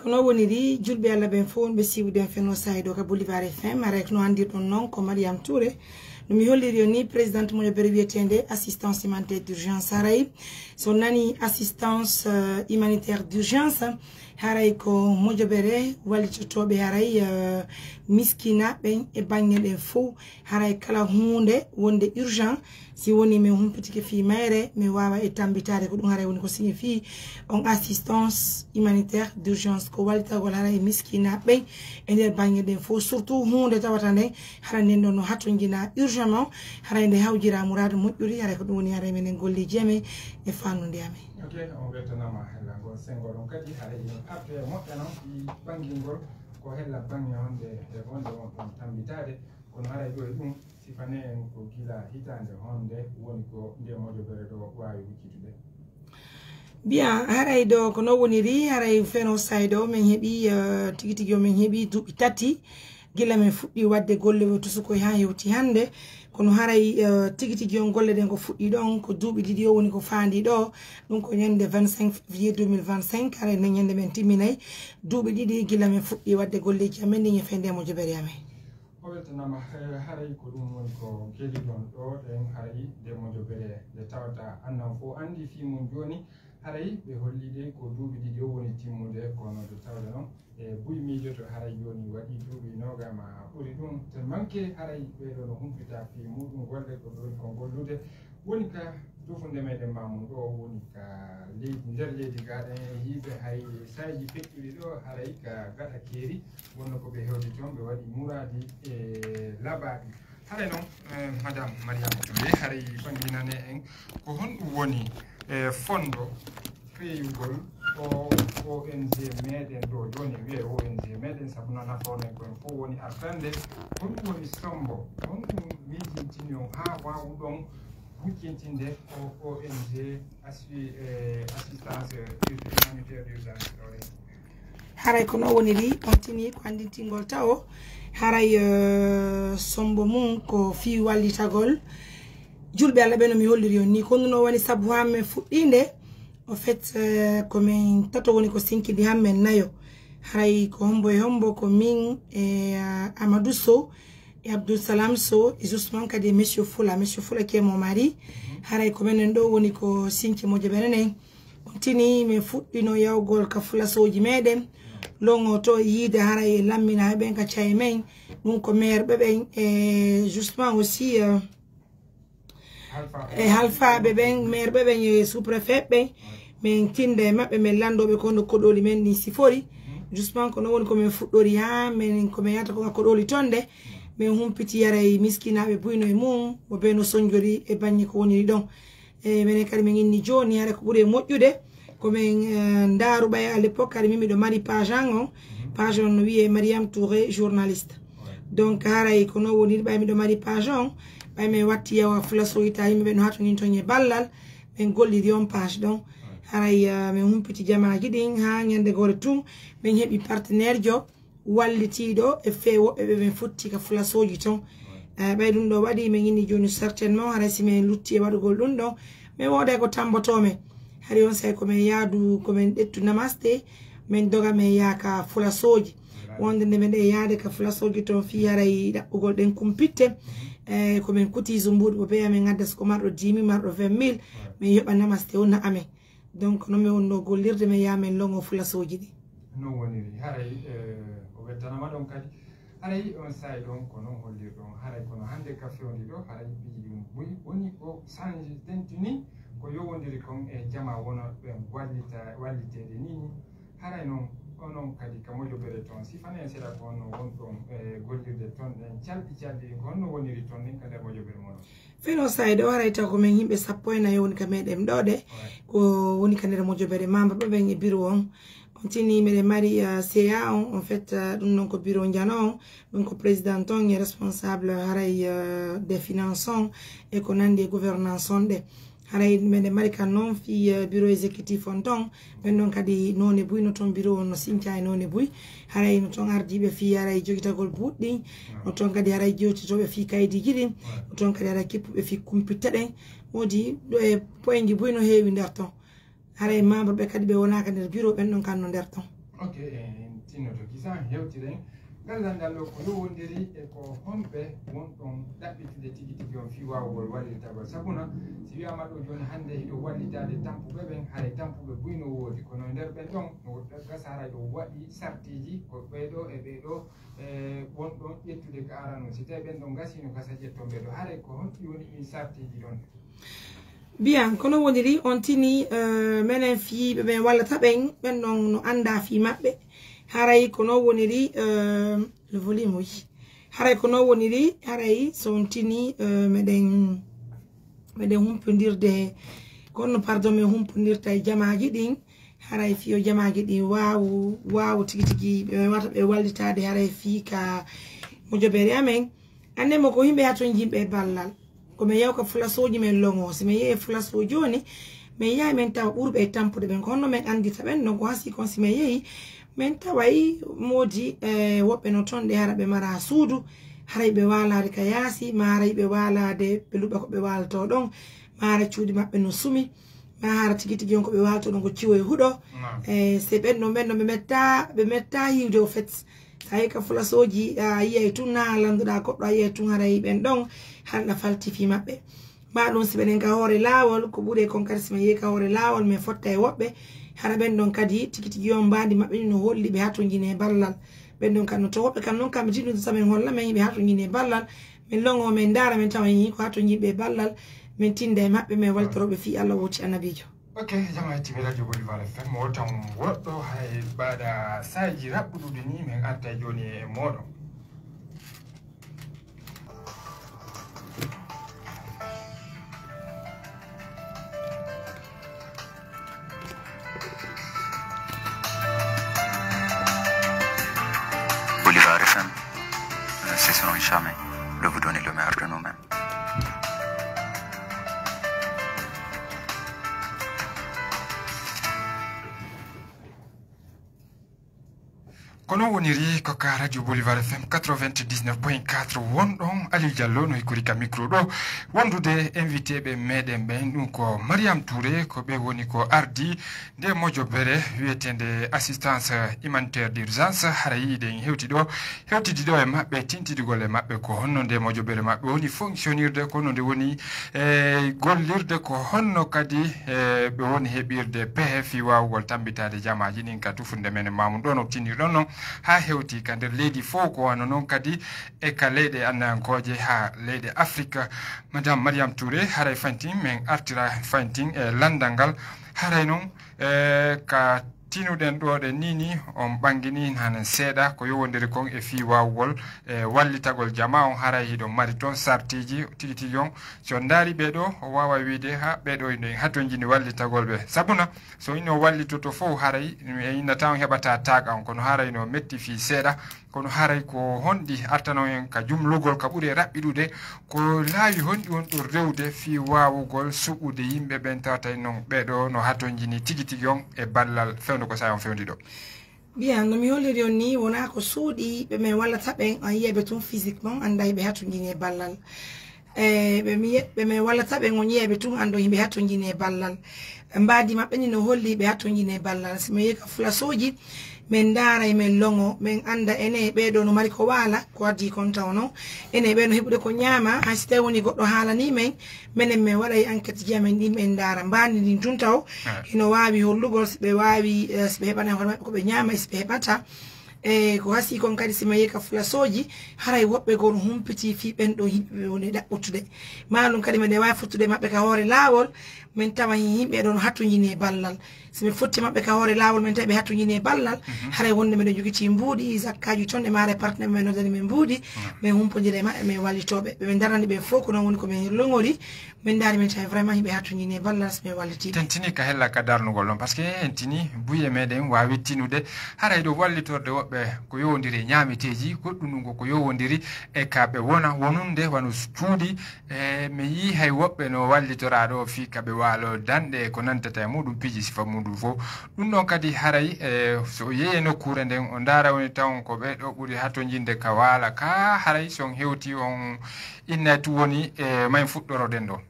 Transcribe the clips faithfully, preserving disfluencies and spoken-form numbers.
Kono woniri julɓe Allah ɓen fof wonɓe siiwude en feno sahi ɗo ka Bolivar F M, haray kono anndirɗon noon ko Mariam Touré. No mi holliri on ni, présidente mojobere wiyeteende assistance humanitaire d'urgence. Haray so nani assistance, euh, humanitaire d'urgence, haray ko mojobere wallitotooɓe haray, euh, miskinaaɓe ɓen e baŋŋe ɗen fof. Haray kala huunde wonde urgent, si woni min humpitike fii mayre, min waawa e tambitaade ko ɗum haray woni ko signifie on assistance humanitaire d'urgence, ko wallitagol haray miskinaaɓe ɓen e nder baŋŋe ɗen fof, surtout huunde tawata nden haray nden ɗon no hatonjinaa urgemment, haray nde hawjiraa muraadu moƴƴuri, haray ko ɗum woni haray minen golleeji amen e fannude amen. Ok, on weltanaama hella ngol sengo ɗon kadi haray en artu e moƴƴa noon fii ɓanngingol ko hella baŋŋe on nde e wonde on ɗon tambitaade. Kono haray ɗo e ɗum, sifane en ko gila hitaande honde woni ko nde mojobere ɗo waawi huccitude? Bien, haray ɗo ko no woniri, haray feno sahi ɗo min heɓi, eh, tigi tigi o min heɓi duuɓi tati gila min fuɗɗi waɗde golle o tusukoy haa hewti hannde. Kono haray, eh, tigi tigi on golle ɗen ko fuɗɗi ɗon ko duuɓi ɗiɗi o woni ko faandi ɗo. Ɗum ko ñande vingt-cinq février deux mille vingt-cinq, haray nden ñande men timminay duuɓi ɗiɗi gila min fuɗɗi waɗde golleeji amen ɗin e fende mojobere amen. O weltanaama, eh, haray ko ɗum woni ko kelidon ɗo ɗen haray nde mojobere nde tawata annan fof anndi fii mum jooni. Haray ɓe holliɗe ko duuɓi ɗiɗi o woni timmude, kono nde tawata noon e buy miijoto haray jooni waɗi duuɓi noogaama ɓuri ɗum. Tellement que haray ɓeeɗo no humpita fii muɗum golle ko ɗo woni ko gollude. Woni ka dufunde meɗen Mamoun ɗo, woni ka leydi, nder leydi gaa ɗen e hiiɓe hay saaji feƴƴuɗi ɗo, haray ka gaɗa keeri, wonno ko ɓe hewti toon, ɓe waɗi muraadi e labaaɗi. Haray noon, eh, Madame Mariama Touré, haray ɓannginane en ko honɗum woni, eh, fondo feeyugol o O N G meɗen ɗo, jooni en wiyay O N G meɗen, sabu no naforen ko en fof woni artande. Honɗum woni sombo? Honɗum miijintini on haa waawuɗon huccintinde O N G assi-, eh, assistance, eh, humanitaire d'urgence ɗo ɗen? Haray ko no woniri, on tini ko anndintingol tawo. Haray, eh, sombo mum ko fii wallitagol julɓe Allah ɓe no mi holliri on ni. Kono no woni sabu haa men fuɗɗinde, en fait, eh, ko men tato woni ko sinkidi haa men nayo. Haray ko hombo e hombo, ko min e, eh, Amadou Sow, e Abdoul Salam Sow, e justement kadi e Monsieur Fula. Monsieur Fula qui est mon mari. Haray ko menen ɗo woni ko sinci moƴƴo ɓe nenen. On tini min fuɗɗino yawgol ka fulasooji meɗen. Longo to yiide haray e lammina ɓen ka caye men. Ɗum ko maire ɓe ɓen e justement aussi, euh, e halfaaɓe ɓen, maire ɓe ɓen e sous-préfet ɓen. Min tinda e maɓɓe, min lanndoo ɓe ko no koɗooli men ɗin sifori. Justement ko non woni ko min fuɗɗori haa min, ko min yahata ko koɗooli ton de. Min humpiti haray miskinaaɓe buyno e mum, mo ɓe no sonjori e baŋŋe ko woniri ɗon. E menen kadi min inni jooni haray ko ɓuri e moƴƴude ko min, eh, ndaaru ɓay à l'époque kadi min miɗo mari page an on. Page on no wiyee Mariam Touré journaliste. Donc haray ko non woniri ɓay miɗo mari page on, ɓay min watti yawa fulasooji ta yimɓe ɓe no hatonin ton e ballal, min golliri on page ɗon. Haray, eh, min humpiti jamaaji ɗin haa ñande gore tun min heɓi partenaire jo wallitiiɗo e fee woɓɓe ɓe min fotti ka fulasooji ton. Eh, ɓay ɗum ɗo waɗi min inni jooni certainement haray si min lutti e waɗugol ɗum ɗon, min wooda ko tambotoo men. Hari on say ko min yaadu, ko min ƴettu namaste, min doga min yaha ka fulasooji. Wonde nde min ɗe yaade ka fulasooji ton fii haray ɗaɓɓugol ɗen kumpitte. Eh, ko min kutiisu mbuuɗi ko ɓe amin ngadda so ko marɗo dix mille, marɗo vingt mille, min yoɓa namaste on na amin. Donc no min wonno gollirde min yaha min longo fulasooji ɗi. No woniri haray, eh, o weltanama ɗon kadi. Haray on saa'i ɗon ko non hollirɗon. Haray kono hannde ka fewndi ɗo, haray piiji ɗum buy woni ko change tentini ko yowondiri kon e jama wono ɓen wallita, walliteede ni ni. Haray non, onon kadi ka moƴobere ton, sifane en seeɗa ko honno wonɗon, eh, gollirde ton ɗen calɗi calɗi ɗin, ko honno woniri ton ɗin ka nder moƴobere mon? Feno saa'i ɗo haray taw ko min yimɓe sappo e nayo woni ka meɗen ɗo de. Ko woni ka nder moƴobere membre ɓe ɓen e bureau on. On tini meɗen mari, euh, C A on, en fait, euh, ɗum ɗon ko bureau njano on, ɗum ko président on e responsable haray, euh, des finances on e ko nandi e gouvernance on ɗe. Haray meɗen mari kan noon fii, euh, bureau exécutif on ton, ɓen ɗon kadi noone buy no ton bureau on no sinca e noone buy. Haray no ton ardiiɓe fii haray jogitagol buuɗi ɗin, no ton kadi haray jewtitooɓe fii kaydiiji ɗin, no ton kadi haray kippuɓe fii kumpitte ɗen. Woodi ɗo e poinji buy no heewi nder ton. Haray membre ɓe kadi ɓe wonaaka nder bureau ɓen ɗon kan no nder ton. Ok, en tinnoto kisa hewtiren. Ngal lanndal ɗo ko yowondiri e ko honɓe wonɗon ɗaɓɓitude tigi tigi on fii waawugol wallitagol. Sabuna, si wiyaama ɗo jooni hannde hiɗo wallitaade tampuɓe ɓen, haray tampuɓe buy no woodi. Kono e nder ɓen ɗon, no gasa haray ɗo waɗi sartiiji ko ɓee ɗo e ɓee ɗo, e wonɗon ƴettude ka arano. Si tawi ɓen ɗon gasii no gasa ƴetton ɓee ɗo. Haray ko honɗi woni ɗin sartiiji ɗon? Bien, kono woniri on tini, eh, menen fii ɓe ɓen wallata ɓen, ɓen ɗon no annda fii maɓɓe. Haray ko non woniri, eh, le volume, oui. Haray ko non woniri, haray so on tini, eh, meɗen, meɗen humpondirde, kono pardon, men humpondirta e jamaaji ɗin, haray fii yo jamaaji ɗin waawu, waawu tigi tigi, ɓe wata ɓe wallitaade haray fii ka mojobere amen. Annen mo ko yimɓe hatonjinɓe e ballal. Ko men yaw ka fulasooji men loŋoo. Si men yehi e fulasoo jooni, men yahay men tawa ɓurɓe e tampude ɓen. Ko honno men anndirta ɓen? Donc, ko hasii kon si men yehi, men taway moodi, eh, woɓɓe no ton ɗe hara ɓe mara suudu, haray ɓe waalaade ka yaasi, maa haray ɓe waalaade, ɓe luɓa ko ɓe waaltoo ɗon, maa hara cuuɗi maɓɓe no sumi, maa hara tigi tigi on ko ɓe waaltoo ɗon ko ciwo e huɗo. Naam. Eh, se ɓen ɗon, ɓen ɗon ɓe metta, ɓe metta yiwde au fait. Tawi ka fulasooji, a yiyay tun na landuɗa goɗɗo, a yiyay tun haray ɓen ɗon, haɗa falti fii maɓɓe. Maa ɗum si ɓenen ka hoore laawol, ko ɓuri kon kadi si men yehi ka hoore laawol, men fotta e woɓɓe, hara ɓen ɗon kadi tigi tigi on mbaadi maɓɓe ni no holli ɓe hatonjini e ballal. Ɓen ɗon kadi no to woɓɓe kan non kam ɓe tinndunta men holla men ɓe hatonjini e ballal, men loŋoo men ndaara men tawa ni ko hatonjinɓe e ballal, men tinda e maɓɓe, men waltoro ɓe fii Allah woti annabiijo. Ok, jama hettimi Radio Bolivar F M, o tan woɗɗo hay mbaɗa saaji raɓɓuɗuɗi ni, men arta jooni e mooɗon. Bolivar F M, nous ne cesserons jamais de vous donner le meilleur de nous-mêmes. Ko non woniri ko ka Radio Bolivar F M quatre-vingt-dix-neuf point quatre wonɗon. Aliou Diallo no hikkori ka micro ɗo, wondude invité ɓe meɗen ɓen. Ɗum ko Mariam Touré, ko ɓe woni ko ardi nde mojobere wiyeteende assistance humanitaire d'urgence. Hara yiide en hewti ɗo, hewtidi ɗo e maɓɓe, tintidugol e maɓɓe ko honno nde mojobere maɓɓe woni fonctionnirde, ko honno nde woni e gollirde, ko honno kadi e ɓe woni heɓirde pehe fii waawugol tambitaade jamaaji ɗin ka tufunde men e maamu ɗo no tinirɗon non haa hewti ka nder leydi fof, ko wano non kadi e ka leyɗe annayankooje haa leyɗe Afrique. Madame Mariam Touré, haray fantin men artira fantin e lanndal ngal, haray non e ka tinuɗen ɗo ɗen ni, ni on ɓangini hanen seeɗa ko yowondiri kon e fii waawugol e wallitagol jamaa on. Haray hiɗon mari ton sartiiji tigi tigi on. Si on ndaari ɓee ɗo, o waawa wiide, ha, ɓee ɗo ino en hatonjini wallitagol ɓe. Sabuna, so ino wallitoto fof, haray en innata on heɓata taaqa on, kono haray no metti fii seeɗa. Kono haray ko honɗi artanon en ka jumlugol ka ɓuri raɓɓiɗude, ko laawi honɗi woni ɗon rewde fii waawugol suɓude yimɓe ɓen tawata non ɓee ɗo no hatonjini tigi tigi on e ballal fewndo ko saa'i on fewndi ɗo? Bien, no mi holliri on ni, wonaa ko suuɗii ɓe men wallata ɓen, on yi'ay ɓe tun physiquement, annday ɓe hatonjini e ballal. E, ɓe mi, ɓe men wallata ɓen, on yi'ay ɓe tun, anndo yimɓe hatonjini e ballal. Mbaadi maɓɓe ni no holli ɓe hatonjini e ballal. Si men yehi ka fulasooji, men ndaaray, men loŋoo, men annda ene ɓee ɗo no mari ko waala, ko adii kon taw non. Ene ɓee no heɓude ko ñaama, hay si tawi woni goɗɗo haalanii men, menen men waɗay enquête ji amen ɗin, men ndaara. Mbaadi ndin tun taw, hino waawi hollugol si ɓe waawi, eh, si ɓe heɓanay hoore maɓɓe ko ɓe ñaama, e si ɓe heɓata. E ko hasii kon kadi, si men yehi ka fulasooji, haray woɓɓe goo no humpitii fii ɓen ɗo yimɓe ɓe woni ɗaɓɓutude. Maa ɗum kadi, men ɗe waawi fottude e maɓɓe ka hoore laawol, men tawa hin yimɓe ɗon hatonjini e ballal. Si men fotti maɓɓe ka hoore laawol, men tawi ɓe hatonjini e ballal, haray wonde meɗen jogitii mbuuɗi, zakkaaji ton, e maare partenaire men noddani men mbuuɗi, men humpondira e maɓɓe, men wallitooɓe. Ɓe men darani ɓe fof ko non woni ko men loŋori, men ndaari men tawi vraiment yimɓe hatonjini e ballal si men wallitii ɓe. Tentini ka hella ka darnugol ɗon, parce que en tini buye meɗen waawi tinude, haray ɗo wallitorde woɓɓe ko yowondiri e ñaameteeji, goɗɗum ɗum ko ko yowondiri e ka ɓe wona wonunde wano cuuɗi, E, mi yii hay woɓɓe no wallitora ɗo fii ka ɓe waalo danɗe e ko nantata e muɗum piiji sifa muɗum fof. Ɗum ɗon kadi haray, e, so o yehi e nokkuure nden, o ndaara woni tawon ko ɓee ɗo ɓuri hatonjinde ka waala ka, haray si on hewti on innay tu woni, e, may fuɗɗoroɗen ɗo.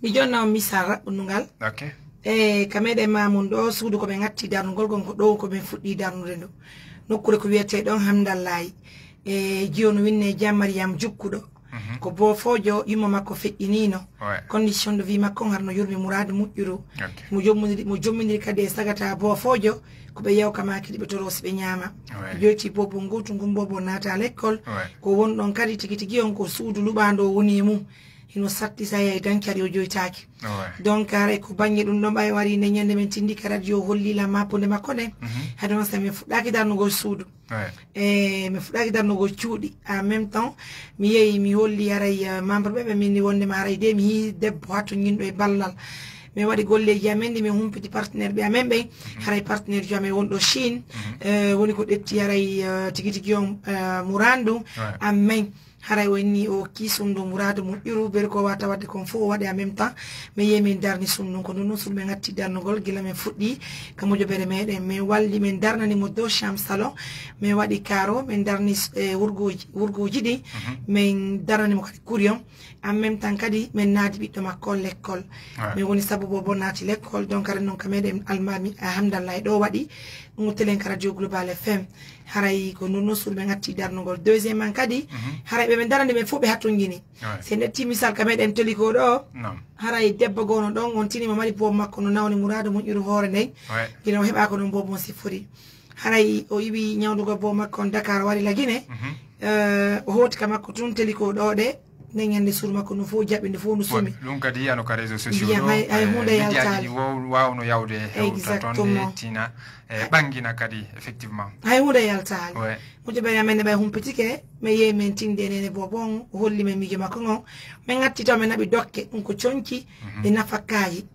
Mi jonna on misal raɓɓundu ngal. Ok. E ka meɗen Mamoun ɗo, suudu ko ɓe ngatti darnugol kon, ko ɗo ko ɓe fuɗɗi darnude ndu. Nokkuure ko wiyetee ɗon Hamdallahi. E jiyo no winne Jean Mariam Jukkuɗo. Ko boofoojo, yumma makko feƴƴiniino. Condition de vie makko on harno yurmi muraadu moƴƴuru. Mo jommondiri, mo jommondiri kadi e sagata boofoojo, ko ɓe yawka maaki ɗi ɓe toroo si ɓe ñaama. Joyti boobo nguutu ngun, boobo naata lekkol. Ko won ɗon kadi tigi tigi on ko suudu luɓaando woni e mum. Hino satti sa yahi dankari o joytaaki. Donc haray ko bannge ɗum ɗon ɓay wari nde ñande men tindi ka radio holli la mappunde makko nde. Hade on sa min fuɗɗaaki darnugol suudu. E mi fuɗɗaaki darnugol cuuɗi. En même temps, mi yehi mi holli haray, eh, membre ɓe ɓe min wonde ma haray de mi hii debbo hatto ñinɗo e ballal. Min waɗi golleeji amen ɗi min humpiti partenaire ɓe amen ɓen. Haray partenaire jo amen wonɗo Chine. Eh, woni ko ɗetti haray, eh, tigi tigi on, eh, murandu amen. Haray o inni o ki sundu muraadu moƴƴuru, beri ko wata wadde kon fof o waɗi en même temps. Mais yemin darni sundu ko ɗum sundu men ngatti darnugol gila men fuɗɗi ka mojobere meɗen. Min walli min darnani mo deux chambres salon. Min waɗi carreau, min darni, eh, wurgoji, wurgoji ɗi. Min darnani mo kadi courant. En même temps kadi min naadi ɓiɗɗo makko on lekkol. Min woni sabu bobo naati lekkol. Donc haray non ka meɗen almami, alhamdulillah, ɗo waɗi ɗum o telen ka radio Global F M. Haray ko ndun non suudu ɓe ngatti darnugol. Deuxième an kadi, haray ɓe ɓe darande ɓen fof ɓe hattonjini. Si en ƴetti misal ka meɗen toli ko ɗo, haray debbo goono ɗon, on tini mo mari bobo makko no nawni muraadu moƴƴuru hoore nden. Gila o heɓa ko non bobo on sifori. Haray o iwi ñawdugol bobo makko on Dakar, o wari la Guinée. Eh, o hooti ka makko tun teli ko ɗo ɗe. Nden ñande suudu makko no fof jaɓi, nde fof no sumi. Ɗum kadi yiyano ka réseaux sociaux ɗo, hay, hay eh, hunde yaltaali. Médiaji ɗi wo-, wawno yawde hewta toon, exactement, tina, eh, ɓangina kadi, effectivement. Hay hunde yaltaali. Moƴƴo ɓe amen ne ɓay humpitike, mi yehi min tinde e nene bobo on, o holli min miijo makko ngon. Min ngatti taw min naɓi dokke, ɗum ko conci e nafakaaji.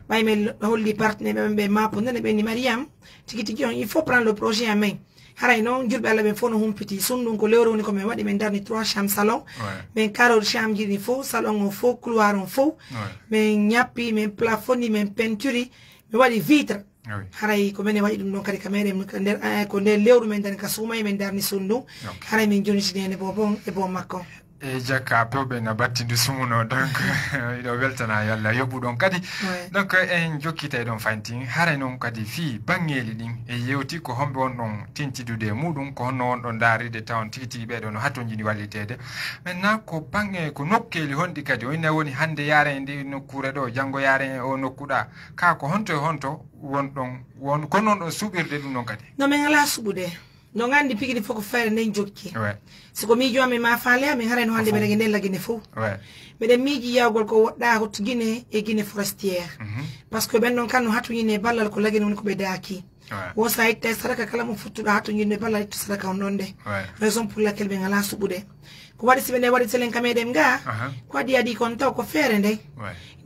Ɓay min lo-, holli partenaire ɓe, ɓe mapo nde ɓe ni Mariam, tigi tigi on, il faut prendre le projet en main. Haray noon, julɓe Allah ɓen fof no humpiti. Sunndun ko lewru woni ko min waɗi, min darni trois chambres salon. Min carori chambre ji ɗin fof, salon on fof, couloir on fof. Min ñappi, min plafonni, min penturi, min waɗi vitre. Haray ko minen waɗi ɗum ɗon kadi ka meɗen, ko nder, eh, ko nder lewru min darni ka suuma, min darni sunndun. Haray min jonniti nene bobo on e bobo makko on. E jaka pewɓe na battindi sumuno, donc iɗo weltana yalla yoɓu ɗon kadi. Donc en jokkitay ɗon fayntin, haray noon kadi fii banŋeeli ɗin e yewti ko homɓe won ɗon tintidude e muɗum, ko honno won ɗon ndaaride tawon tigi tigi ɓeɗo no hatonjini walliteede. Maintenant ko banŋe, ko nokkeeli honɗi kadi o ina woni hannde yaaren e nde nokkuure ɗo, janngo yaaren e o nokkuɗa, ka ko honto e honto won ɗon, won ko non ɗon suɓirde ɗum ɗon kadi? No min alaa suɓude. No nganndi pigiri fof ko feere nden jokki. Si ko miijo amin ma faale amin, haray no hannde mbeɗa e nder Lagine fof. Mbeɗen miiji yawgol ko woɗɗa hottu Gine e Gine forestière. Parce que ɓen ɗon kan no hatonjini e ballal ko Lagine woni ko ɓe daaki. Wo sa itta e sadaka kala mo fottuɗo hatonjinde e ballal ittu sadaka on ɗon nde. Raison pour laquelle ɓe ngalaa suɓude. Ko waɗi si ɓe nde waɗi telen ka meɗen nga. Ko waɗi adi kon taw ko feere nde.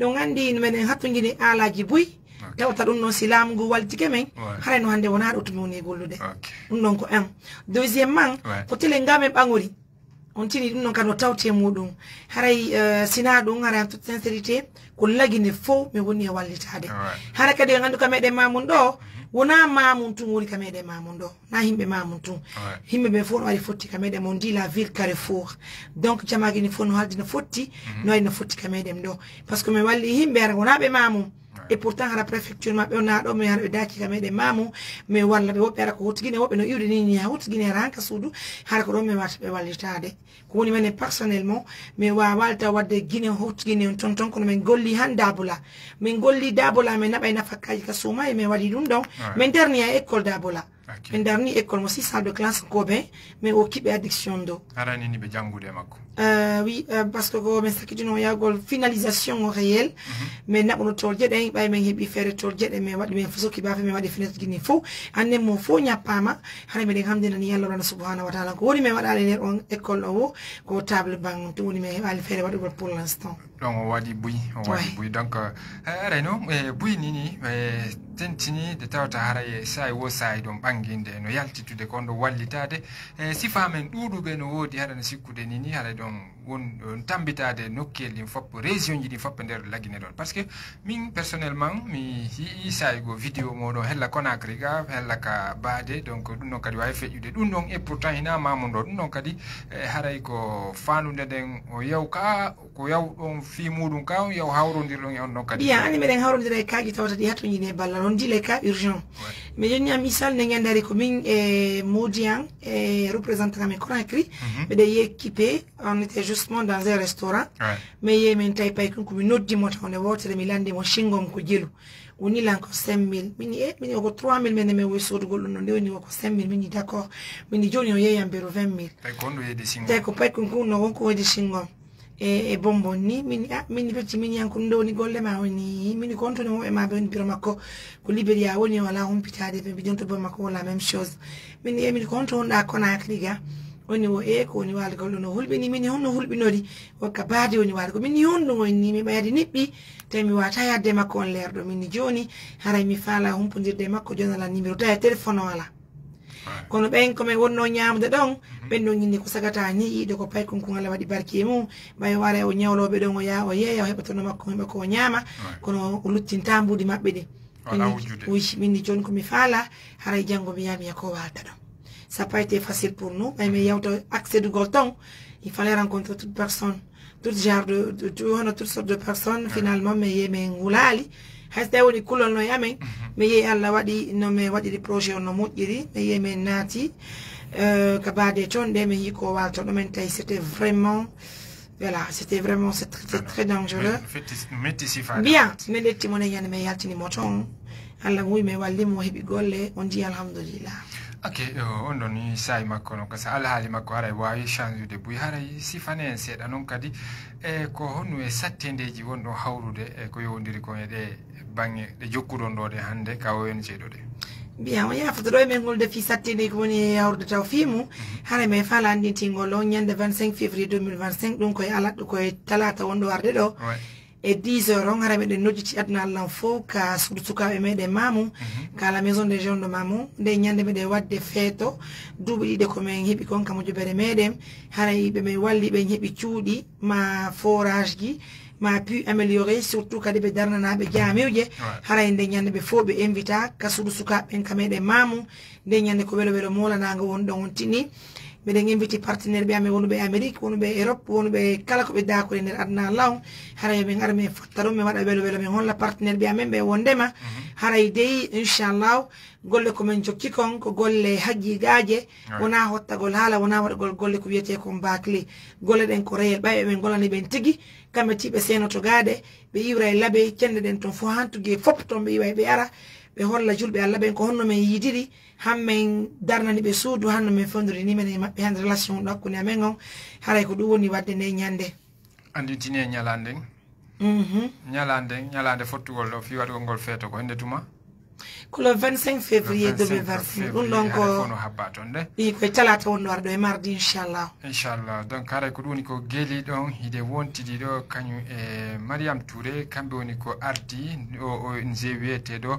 Ɗon nganndi no meɗen hatonjini aalaji buy. Tawata ɗum noon si laamu ngu waltike men, haray no hannde wonaa ɗo to mi woni e gollude. Ɗum ɗon ko un. Deuxièmement, ko tele nga men ɓaŋori. On tini ɗum noon kadi no tawti e muɗum. Haray, eh, sinaa ɗum, haray en toute sincérité, ko Lagine fof mi woni e wallitaade. Haray kadi en anndu ka meɗen Mamoun ɗo, wonaa Mamoun tun woni ka meɗen Mamoun ɗo. Na yimɓe Mamoun tun. Yimɓe ɓen fof no ari fotti ka meɗen Mamoun, ndi la ville Carrefour. Donc jama Gine fof no haldi no fotti, no ari no fotti ka meɗen ɗo. Parce que mi walli yimɓe hara wonaa ɓe Mamoun. Et pourtant hara préfecture maɓɓe o na ɗo, mi hara ɓe daaki ka meɗen Mamoun, mi walla ɓe woɓɓe hara ko hottu Gine, woɓɓe no iwde ni, ni ha hottu Gine hara hanka suudu, hara ko ɗon mi warta ɓe wallitaade. Ko woni menen personnellement, mi waawaa taw wadde Gine, hottu Gine on ton ton, kono min golli han Dabola. Min golli Dabola, min naɓay nafakaaji ka suuma, e min waɗi ɗum ɗon. Min darni e école Dabola. Min darni école mo six cents de classe ko ɓe, min okki ɓe addiction ɗo. Harani ni ɓe janngude e makko? Euh, oui, euh, parce que ko min sakkitino yahgol finalisation o réel. Min naɓuno tolje ɗen, ɓay min heɓi feere tolje ɗen, min waɗi, min soki baafe, min waɗi fenêtre Gine fof. Annen mo fof ñappaama, hara miɗen hamdinani Yalla Subhanahu wa Taala. Ko woni min waɗaali nder on école o, ko table banc, ɗum woni min heɓaali feere waɗugol pour l'instant. Ɗon o waɗi buy, o waɗi buy. Donc, eh, haray noon, eh, buy ni ni, eh, tentini nde tawata haray e saa'i wo saa'i ɗon ɓannginde no yaltitude ko ɗo wallitaade. Eh, sifaa men ɗuuɗuɓe no woodi, haɗa no sikkude ni ni, haray ɗon won, ɗon tammbitaade nokkeli ɗin fof, région ji ɗin fof e nder Lagine ɗon. Parce que min personnellement, mi yi'i saa'i go vidéo moɗon hella Conakry ga, hella ka Baade, donc ɗum ɗon kadi waawi feƴƴude. Ɗum ɗon, et pourtant hinaa Mamoun ɗo, ɗum ɗon kadi, eh, haray ko faandude nden o yaw ka, ko yaw ɗon Fii muɗum ka on yaw hawrondirɗon e on ɗon kadi. Bien, ani meɗen hawrondira e kaaji tawata ɗi hattoñini e ballal on dile ka urgent. Mais joni am misal ne ñande ari ko min e modi an e représentant kam e Conakry. Mbeɗe yekkipe, on était justement dans un restaurant. Mais yeyi min tawi paykunku mi noddi mo taw nde wootere mi landi mo singom ko jelu. Woni lan ko cinq mille. Mini e mini oko trois mille mene men woy sodugol ɗum ɗo nde woni oko cinq mille mini d'accord. Mini joni o yeeyam bero vingt mille. Tawi ko honɗo yeeyde singom? Tawi ko paykunku no wonko woyde singom. E e bonbon ni mini a mini becci mini yanko ɗum ɗo woni golle ma woni mini ko honto ne wo e ma ɓe woni biro makko. Ko Liberia woni o ala humpitaade ɓe mbiɗon to bon makko wala même chose. Mini e mini ko honto wonɗa Conakry ga? Woni o e ko woni waalgol ɗo no hulɓini mini honno hulɓinori? Wokka baade woni waade ko mini honɗum woni ni mi ɓayde niɓɓi. Tawi mi wata yadde makko on leerɗo mini joni. Haray mi faala humpodirde e makko joni ala numéro tawi téléphone o ala. Kono ɓen ko men wonno ñaamude ɗon, ɓen ɗon inni ko sagata ni yiiɗo ko paykun kun Alla waɗi barki e mum. Ɓay o ara o ñawlooɓe ɗon o yaa o yeeya o heɓa tono makko o heɓa ko o ñaama. Kono o luttinta mbuuɗi maɓɓe ɗin. Wala wujjude. Wi min ni joni ko mi faala, haray janngo mi yaa mi yaa ko waalta ɗon. Ça n'a pas été facile pour nous, ɓay mi yawta accédugol ton. Il fallait rencontrer toute personne, tout genre de, de tout, hono toute sorte de personne. Finalement mi yee min wulaali. Hay so tawi woni kulol no e amen, mi yehi Allah waɗi no mi waɗiri projet on no moƴƴiri, mi yehi min naati ka baade toon ɗe mi yii ko waalto ɗo min tawi c'était vraiment, voilà, c'était vraiment très très dangereux. Bien, min ƴetti mo ne ñande mi yaltini mo toon. Allah muuyi mi walli mo heɓi golle on jii alhamdulillah. Ok, on ɗon ni saayi makko no kasa alhaali makko haray waawi change de buy haray sifane en seeɗa noon kadi. E ko honno e sattendeeji wonɗon hawrude e ko yowondiri kon e ɗe baŋŋe ɗe jokkuɗon ɗo ɗe hannde ka O N G ɗo ɗe? Mbiya on yaafoto ɗo e men ngol defi sattende ko woni e hawrude taw fii mum. Haray mi faala anndintingol on ñande vingt-cinq février deux mille vingt-cinq ɗum koye alat koye talaata wonɗo warde ɗo. E dix heures on haray meɗen nojjiti aduna Allah fof ka suudu sukaaɓe meɗen Mamou, ka la maison des jeunes de Mamou. Nde ñande meɗen waɗde feeto duuɓi ɗiɗi ko min heɓi kon ka mojobere meɗen. Haray ɓe min walli ɓen heɓi cuuɗi ma forage ji ma puits amélioré surtout kadi ɓe darnanaaɓe jaamiwje. Haray nde ñande ɓe fof ɓe invita ka suudu sukaaɓe ɓen ka meɗen Mamou. Nde ñande ko welo welo moolanaango woni ɗon on tini. Meɗen inviti partenaire ɓe amen wonuɓe e Amérique wonuɓe e Europe wonuɓe kala ko ɓe daakori e nder aduna Allah on. Haray yo min ar min fotta ɗum min waɗa welo welo min holla partenaire ɓe amen ɓe wondema haray dey inchallahu golle ko min jokki kon ko golle haqiqaaje. Wona hottagol haala wona waɗagol golle ko wiyetee kon baclé. Golle ɗen ko réel ɓay ɓe min golani ɓen tigi. Kamɓe ti ɓe seenoto gaaɗe ɓe iwra e labey cende ɗen ton fof hantugue fof ton ɓe iwa ɓe ara ɓe holla julɓe Allah ɓen ko honno min yiidiri. Han min darnani ɓe suudu hanno min fewndiri ni minen e maɓɓe hannde relation ɗo hakkunde amen on. Haray ko ɗum woni waɗde nde ñande. Anndintini e ñalaande nden. Ñalaande nden ñalaande fottugol ɗo fii waɗugol ngol feeto ko hende tuma? Ko le vingt-cinq février deux mille vingt-cinq ɗum ɗon ko no habba ton de. Ɗi koye talaata wonno arɗo e mardi inchallah. Inchallah. Donc haray ko ɗum woni ko geeli ɗon hiɗe wontidi ɗo kañum e Mariam Touré, kamɓe woni ko ardi O N G wiyeteɗo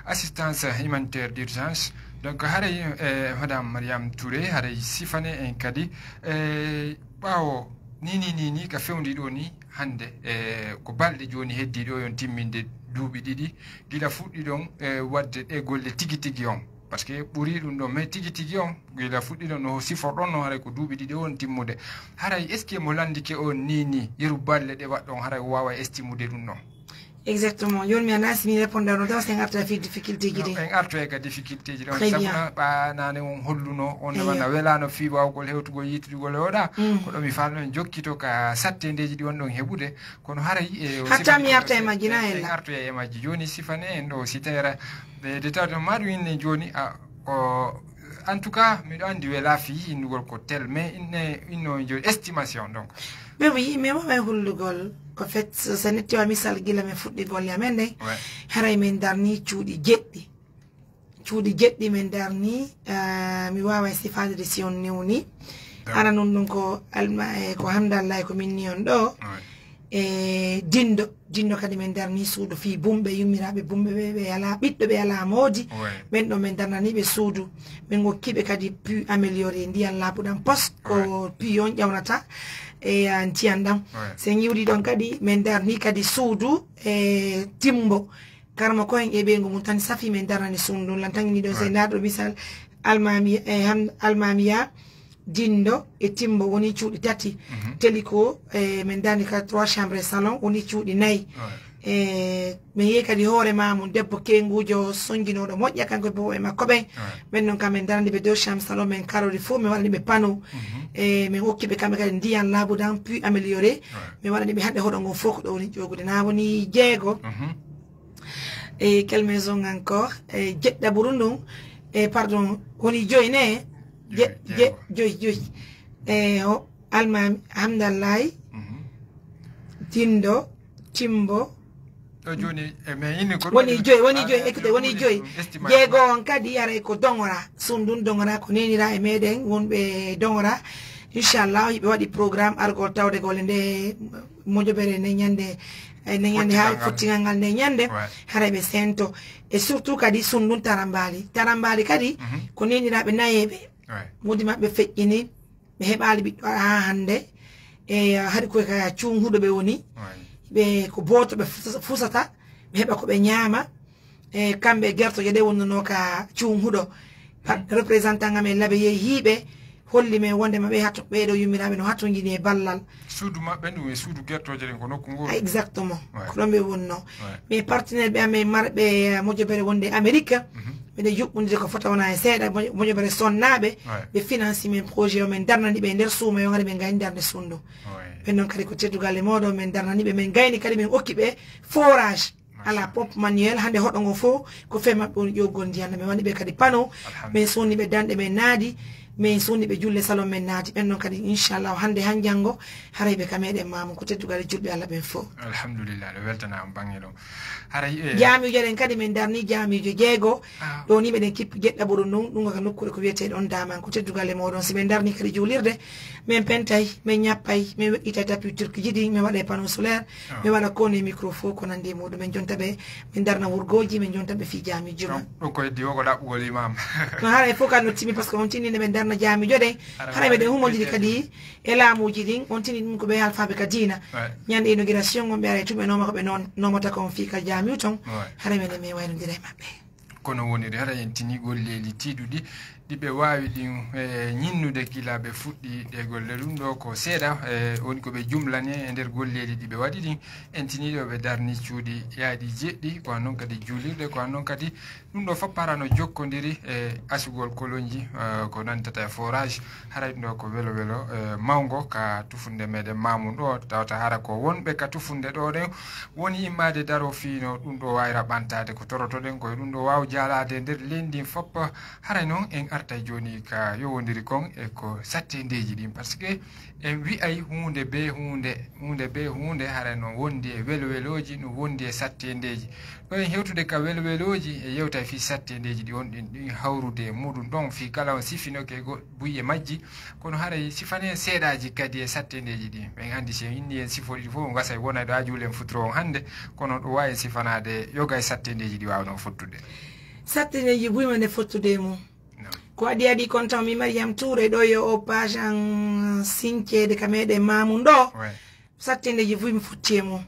assistance humanitaire d'urgence. Donc haray e madame Mariam Touré haray sifane en kadi e ɓaawo ni ni ni ni ka fewndi ɗo ni hannde e ko balɗe jooni heddi ɗo yon timminde duuɓi ɗiɗi gila fuɗɗi ɗon e waɗde ɗe golle tigi tigi on. Parce que ɓuri ɗum ɗon mais tigi tigi on gila fuɗɗi ɗon no siforɗon no haray ko duuɓi ɗiɗi on timmude. Haray est ce que mo landike on ni ni yeru balle ɗe waɗɗon haray o wawa estimude ɗum ɗon? Exactement. Yon mi anasi mi répondre no daw sen arta fi difficulté ji de. En arto e ka difficulté ji ɗon sabuna ɓa nane on holluno on wana welano fi wawgol hewtugol yitugol e oɗa. Ko ɗo mi falno en jokkito ka sattendeji ɗi on ɗon heɓude kono haray e hatta mi arta e majji na en arto e majji joni sifane en ɗo si tawera de tawde maɗum inne joni a ko en tout cas miɗo andi wela fi innugol ko tel mais inne inno joni estimation donc. Ɓe wi mi wawa e hullugol ko fait so netti wa misal gila mi fuɗɗi golle amen nde haray min darni cuuɗi jeɗɗi. Cuuɗi jeɗɗi min darni mi wawa e sifade de si on newni. Ara nun ɗum ko alma e ko hamdallah e ko min ni on ɗo. E dindo dindo kadi min darni suudu fii bumɓe yummiraɓe bumɓe ɓe ɓe ala ɓiɗɗo ɓe ala moodi. Ɓen ɗo min darnani ɓe suudu. Min gokkiɓe kadi pu amélioré ndiyan laabuɗan pos ko pu on ƴawnata e ndiyan ɗan. Sen yiwdi ɗon kadi min darni kadi suudu e timbo. Karma ko en e ɓeygu mum tan safi min darnani suudu ndun lan tangini ɗon se ndaɗo misal almamiya e han almamiya. Dindo e Timbo woni cuuɗi tati. Teliko, e, min darni ka trois chambres salon, woni cuuɗi nayi. E, min yehi kadi hoore Mamoun, debbo keenguujo, sonnginooɗo, moƴƴa, kanko e boobo e makko ɓen. Ɓen noon kam, min darani ɓe deux chambres salon, min karori fof, min waɗani ɓe panneau. E, min okki ɓe kamɓe kadi ndiyan laaɓuɗan, puis amélioré. Min waɗani ɓe hannde hoɗo ngon fof ko ɗo woni ƴoogude. Na woni jeego. E, quelle maison encore? E, jeɗɗaɓuru ndun. E, pardon, woni joyi ne? Je-, Joyi, je-, jeego. Joyi, joyi. E, o, Almaami, Hamdallahi, Dindo, Timbo. Ɗo jooni, e, mais inni ko ɗum Woni waɗi joyi, woni ah, joyi, eh, écoutez, woni ɗum joyi. Estimation. Jeego on kadi haray ko Dongora. Sundun Dongora ko nenira e meɗen wonɓe Dongora. Inchallah, hiɓe waɗi programme argol tawde golle nde mojobere nde ñande, e, nde ñande ha Fottigal ngal. Fottigal ngal nde ñande, Ouais. Haray ɓe sento. E surtout kadi Sundun Tarambali. Tarambali kadi ko neniraɓe nayeɓe. Ouais. Modi maɓɓe feƴƴini, ɓe heɓaali ɓiɗɗo haa hannde. E, hari koye ka cuun huɗo ɓe woni. Ouais. Ɓe ko booto ɓe fusa-, fusata, ɓe heɓa ko ɓe ñaama. E, kamɓe e gertoje ɗe wonnunoo ka cuun huɗo. Pat représentant amen Labe yehi hiiɓe, holli men wondema ɓe hato-, ɓeeɗo yummiraaɓe no hatonjini e ballal. Suudu maɓɓe ndu e suudu gertooje ɗen ko nokku ngoo. Ah, exactement. Ouais. Ko ɗon ɓe wonnoo. Ouais. Mais partenaire ɓe amen marɓe, eh, mojobere wonde Amérique, miɗen yuɓɓondiri ko fota wona e seeɗa, mo-, mojobere sonnaaɓe, Ouais. ɓe financi men projet o, men darnani ɓe e nder suuma, yo ngari ɓe ngayni darnde sunndu. Ouais. Ɓen noon kadi ko teddugal e mooɗon, men darnani ɓe, men ngayni kadi, men okki ɓe forage. Ala pompe manuel, hannde hoɗo ngo fof ko fee maɓɓe woni ƴoggol ndiyan. Men waɗi ɓe kadi panneau, Alhamdulillah. Men sonni ɓe danɗe men naadi, men sonni ɓe julle salon men naadi. Ɓen noon kadi, inchallah, hannde han janngo, haray ɓe ka meɗen Mamoun, ko teddugal e julɓe Allah ɓen fof. Alhamdulillah, ɗo weltana am baŋŋe ɗon. Haray, eh, jaamiijo ɗen kadi men darni jaamiijo jeego. Ah. Ɗo ni meɗen kippi jeɗɗaɓuru ndun, ɗum ko nokkuure ko wiyetee ɗon Daman, ko teddugal e mooɗon. Si men darni kadi juulirde, men pentay, men ñappay, men weƴƴitay tapis turc ji ɗin, men waɗay panneau solaire, Ah. men waɗa kone micro fof ko nandi e muɗum. Men jonta ɓe, men darna wurgooji, men jonta ɓe fii jaami juma. Donc, ɗum ko heddi o ko ɗaɓɓugol imam. No haray fof kadi no timmi, parce que on tini nde men darna jaamiijo ɗen. Haray haray meɗen humondiri kadi e laamuuji ɗin, on tini ɗum ko ɓe alfaaɓe ka diina. Ouais. Ñande inauguration on ɓe aray tun ɓe nooma ko ɓe noon-, noomata kon fii ka jaamiijo ton. Ouais. Haray meɗen men wayrondira e maɓɓe. Kono woniri hara en tini golleeli tiiɗuɗi ɗi ɓe waawi ɗin, eh, ñinnude gila ɓe fuɗɗi ɗe golle. Ɗum ɗo ko seeɗa, eh, woni ko ɓe jumlani e nder golleeli ɗi ɓe waɗi ɗin. En tini ɗo ɓe darni cuuɗi yaaɗi jeɗɗi, ko han noon kadi juulirɗe, ko han noon kadi ɗum ɗo fof para no jokkondiri e asugol kolonji, eh, ko nantata e forage. Haray ɗo ko welo welo, eh, mawngo ka tufunde meɗen Mamoun ɗo, tawata hara ko wonɓe ka tufunde ɗo ɗen woni immaade daro fii no ɗum ɗo waawira ɓantaade. Ko torotoɗen ko e ɗum ɗo waaw jaalaade e nder leydi ndin fof. Haray noon en artay jooni ka yowondiri kon e ko sattendeeji ɗin, parce que en wi'ay huunde bee huunde, huunde bee huunde, haray no wondi e welowelooji, no wondi e sattendeeji. Ɗo en hewtude ka welowelooji, e yewtay fii sattendeeji ɗi on ɗin, ɗin hawrude e muɗum ɗon, fii kala on sifinoke go-, buy e majji. Kono haray sifane seeɗaaji kadi e sattendeeji ɗi. Ɓen anndi si en inni en sifori ɗi fof, gasay wonay ɗo ajuulen futuro on hannde, kono ɗo waawi en sifanaade yoga e sattendeeji ɗi waawnoo fottude. Sattendeeji buy ma nde fottude e mum. Naam. Ko adii adii kon taw mi Mariam Touré ɗo yo o page an sinceede ka meɗen Mamoun ɗo. Ouais. Sattendeeji buy mi fotti e mum.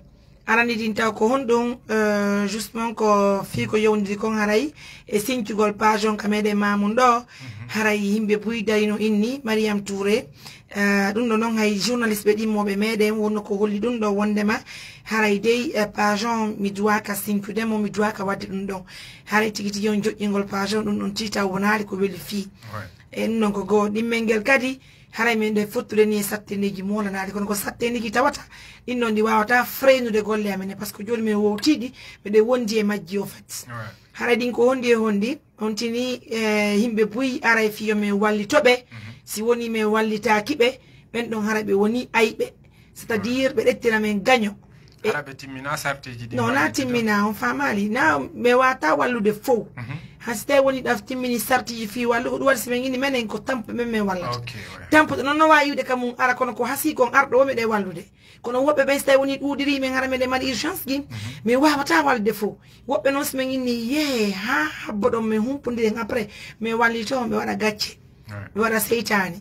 Arani ɗin taw ko honɗum, eh, justement ko fii ko yowndiri kon haray e sincugol page on ka meɗen Mamoun ɗo. Mhm. Haray yimɓe buy darino inni Mariam Touré. Eh, ɗum ɗo noon hay journaliste ɓe ɗimmoɓe meɗen wonno ko holli ɗum ɗo wondema haray dey, eh, page on mi duwaka sincude mo, mi duwaka wadde ɗum ɗon. Haray tigi tigi on joƴƴingol page on ɗum ɗon tita wonaali ko weli fii. Ouais. E ɗum ɗon ko goo ɗimmel ngel kadi haray min ɗe fottude ni e sattendeeji moolanaali, kono ko sattendeeji tawata ɗin ɗon ɗi waawata freynude golle amen, par ce que jooni min wowtiiɗi, miɗen wondi e majji au fait. Ouais. Haray ɗin ko honɗi e honɗi, on tini, eh, yimɓe buy aray fii yo min wallito ɓe, Mhm. si woni min wallitaaki ɓe, ɓen ɗon haray ɓe woni ayɓe, c'est-à-dire ɓe ɗettira min gaño. E hara ɓe timmina sarteeji ɗi. Non, na timmina, on faamaali. Na ɓe waata wallude fow. Mhm. Han si tawi woni ɗa timmini sartiji fii wallu, ko ɗum waɗi si min inni menen ko tampuɓe men min wallata. Ok, ouais. Tampuɗo noon no waawi wi'ude ka mum ara, kono ko hasii kon arɗo wo miɗen wallude. Kono woɓɓe ɓen si tawi woni ɗuuɗiri min hara miɗen mari urgence ji, Mhm. min waawata wallude fow. Woɓɓe noon si min inni yee haa habbo ɗon min humpondiren après, min wallito on ɓe waɗa gacce. Ouais. Ɓe waɗa seytaane.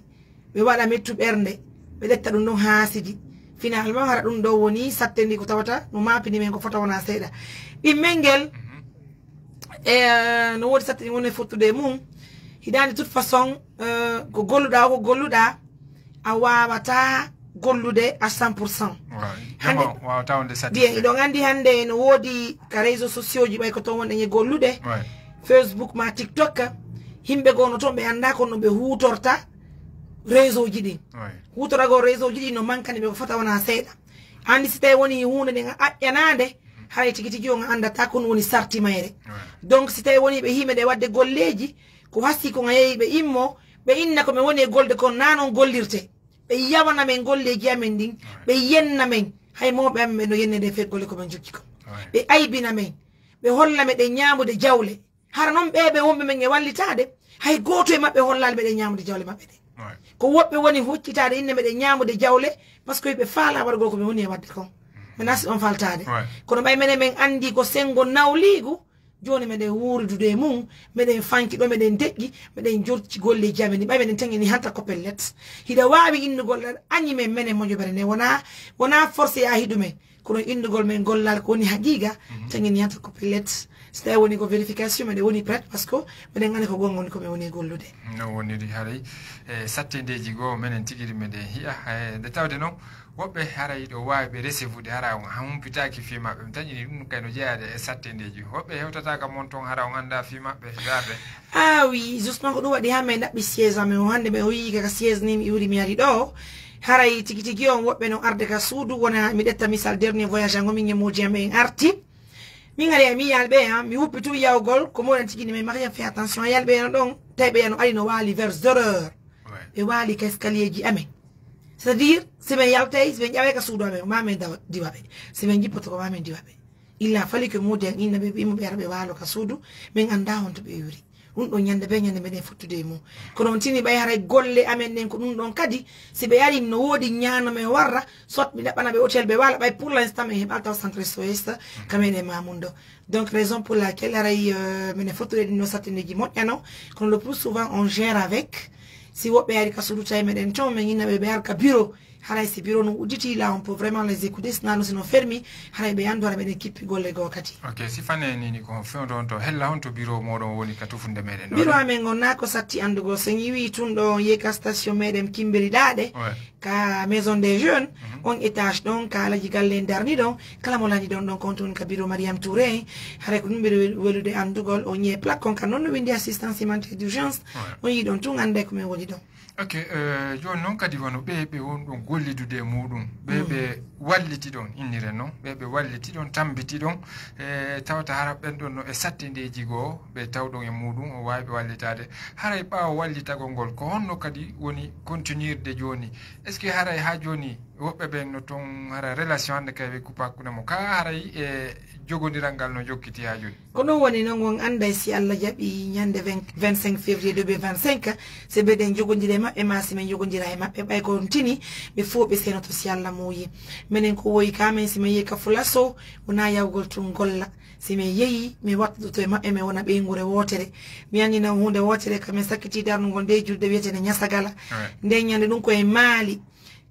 Ɓe waɗa mettu ɓernde, ɓe ƴetta ɗum ɗon haasidi. Finalement, hara ɗum ɗo woni satte ndi ko tawata no maapini men ko fota wona seeɗa. Ɗimmel ngel, Mhm. e, no woodi satte ndi woni fottude e mum. Hiɗa anndi, toute façon, euh, ko golluɗaa o, ko golluɗaa, a waawataa gollude à cent pour cent. Hannde, bien, hiɗon anndi hannde no woodi ka réseaux sociaux ji, ɓay ko toon wonɗen e gollude, Facebook ma TikTok, yimɓe goo no toon, ɓe anndaa kono no ɓe huutorta réseau ji ɗin. Huutoragol réseau ji ɗin no mankani ɓe ko fota wonaa seeɗa. Anndi, si tawii wonii huunde nden a aƴƴanaande, haray tigi tigi on a anndataa ko ɗun woni sarti mayre. Donc, si tawii wonii ɓe hii meɗen waɗde golleeji, ko hasii kon a yahii ɓe immoo, ɓe inna ko men woni e gollude kon, naa non gollirtee. Ɓe yawana men golleeji amen ɗin, ɓe yenna men. Hay mawɓe amen ɓe no yennede e fee golle ko men jokki kon. Ɓe aybina men, ɓe holla meɗen ñaamude jawle. Hara non ɓee ɓe wonɓe men e wallitaade, hay gooto e maɓɓe hollaali meɗen ñaamude jawle maɓɓe ɗen. Ko woɓɓe woni huccitaade inna meɗen ñaamude jawle, parce que ɓe faalaa waɗugol ko ɓe woni e waɗde kon. Maintenant, si on faltaade. Kono ɓay menen men anndi ko senngo nawliigu, jooni meɗen wuuridude e mum, meɗen fanki ɗo, meɗen deƴƴi, meɗen jorci golleeji amen ɗin. Ɓay meɗen teŋini hanta ko pellet. Hiɗa waawi innugol ɗan añi men, menen moƴobere nden. Wonaa, wonaa forcé yaahi ɗumen. Kono innugol men gollal ko woni haqiiqa, teŋini hanta ko pellet. So tawii woni ko vérification, meɗen woni prête, parce que meɗen anndi ko goonga woni ko men woni e gollude. No woniri haray e sattendeeji goo, menen tigi ri meɗen hiya. E, nde tawde non, woɓɓe haray ɗo waawi ɓe recevude, hara on humpitaaki fii maɓɓe. Mi taƴini ɗun kay no jeyaade e sattendeeji. Woɓɓe hewtata ka mon ton, hara on anndaa fii maɓɓe, ɓe arde. Ah oui, justement ko ɗun waɗi haa men ɗaɓɓi siège amen o. Hannde ɓe o yii ka siège ni mi iwri mi ari ɗo. Haray tigi tigi on woɓɓe no arde ka suudu, wona mi ɗetta misal dernier voyage an o, min e mooji am en arti. Min ari mi yalɓe an, mi wuppi tun yawgol, ko moɗon tigi ni, mais Mariam, fais attention, yalɓe an ɗon, tawi ɓe an o ari no waali vers zéro heure. Ɓe waali ka escalier ji amen. C'est-à-dire, si men yaltay, si men ƴaway ka suudu amen, ma men dawa, diwa ɓe. Si men jippoto ko ma men diwa ɓe. Il a fallu que mooji an inna ɓe, ɓe immo ɓe ara ɓe waalo ka suudu, men anndaa honto ɓe iwri. Ɗun ɗon ñande bee ñande meɗen fottude e mum. Kono on tini ɓay haray golle amen ɗen ko ɗun ɗon kadi, si ɓe ari no woodi ñaano men warra, soit mi ɗaɓɓana ɓe hôtel ɓe waala, ɓay pour l'instant men heɓaali taw centre S O S ka meɗen Mamoun ɗo. Donc raison pour laquelle haray, euh, meɗen fottude ɗin no sattindeeji moƴƴa non, kono le plus souvent on gère avec. Si woɓɓe ari ka suudu tawi meɗen ton, men inna ɓe ɓe ar ka bureau, haray si bureau no udditi, là on peut vraiment les écouter, sinaa non si no fermi, haray ɓe anndu hara meɗen kippi golle goo kadi. Ok, si fane nini ko fewndo on to hella, honto bureau moɗon woni ka tufunde meɗen ɗo? Bureau amen on naa ko satti anndugol, so en iwi tun ɗo on yehi ka station meɗen Kimberi Ɗaaɗe, ka maison des jeunes, on étage ɗon, ka alaji galle en darni ɗon, kala mo lanni ɗon ɗon ko on tun ka bureau Mariam Touré, haray ko ɗun ɓuri welude anndugol, on yehi plaque on ka non no winndi assistance humanitaire d'urgence, on yii ɗon tun annday ko men woni ɗon. Ok, jooni noon kadi wano ɓee ɓe wonɗon gollidude e muuɗum, ɓee ɓe walliti ɗon, innire noon, ɓee ɓe walliti ɗon, tambiti ɗon, e tawata hara ɓen ɗon no e sattindeeji goo, ɓe tawɗon e muuɗum, o waawi ɓe wallitaade. Haray ɓaawo wallitagol ngol, ko honno kadi woni continuirde jooni? Est-ce que haray haa jooni woɓɓe ɓen no toon hara relation hannde kay ɓe kuppa hakkunde mo ka haray e jogondiral ngal no jokkiti haa jooni? Ko ɗum woni noon, on annday si Allah jaɓi ñande vingt, vingt-cinq février deux mille vingt-cinq, si mbeɗen njogondira e maɓɓe maa si min njogondira e maɓɓe, ɓay ko on tini, ɓe fof ɓe seenoto si Allah muuyi. Menen ko woyi ka men, si min yehi ka Fula Sow, wonaa yahugol tun golla. Si min yehi, mi wattoto e maɓɓe, mi wona ɓeynguure wootere. Mi anndina on huunde wootere, ka min sakkitii darnugol nde julde wiyeteende Ñasagala. Nden ñande ɗum ko e Maali.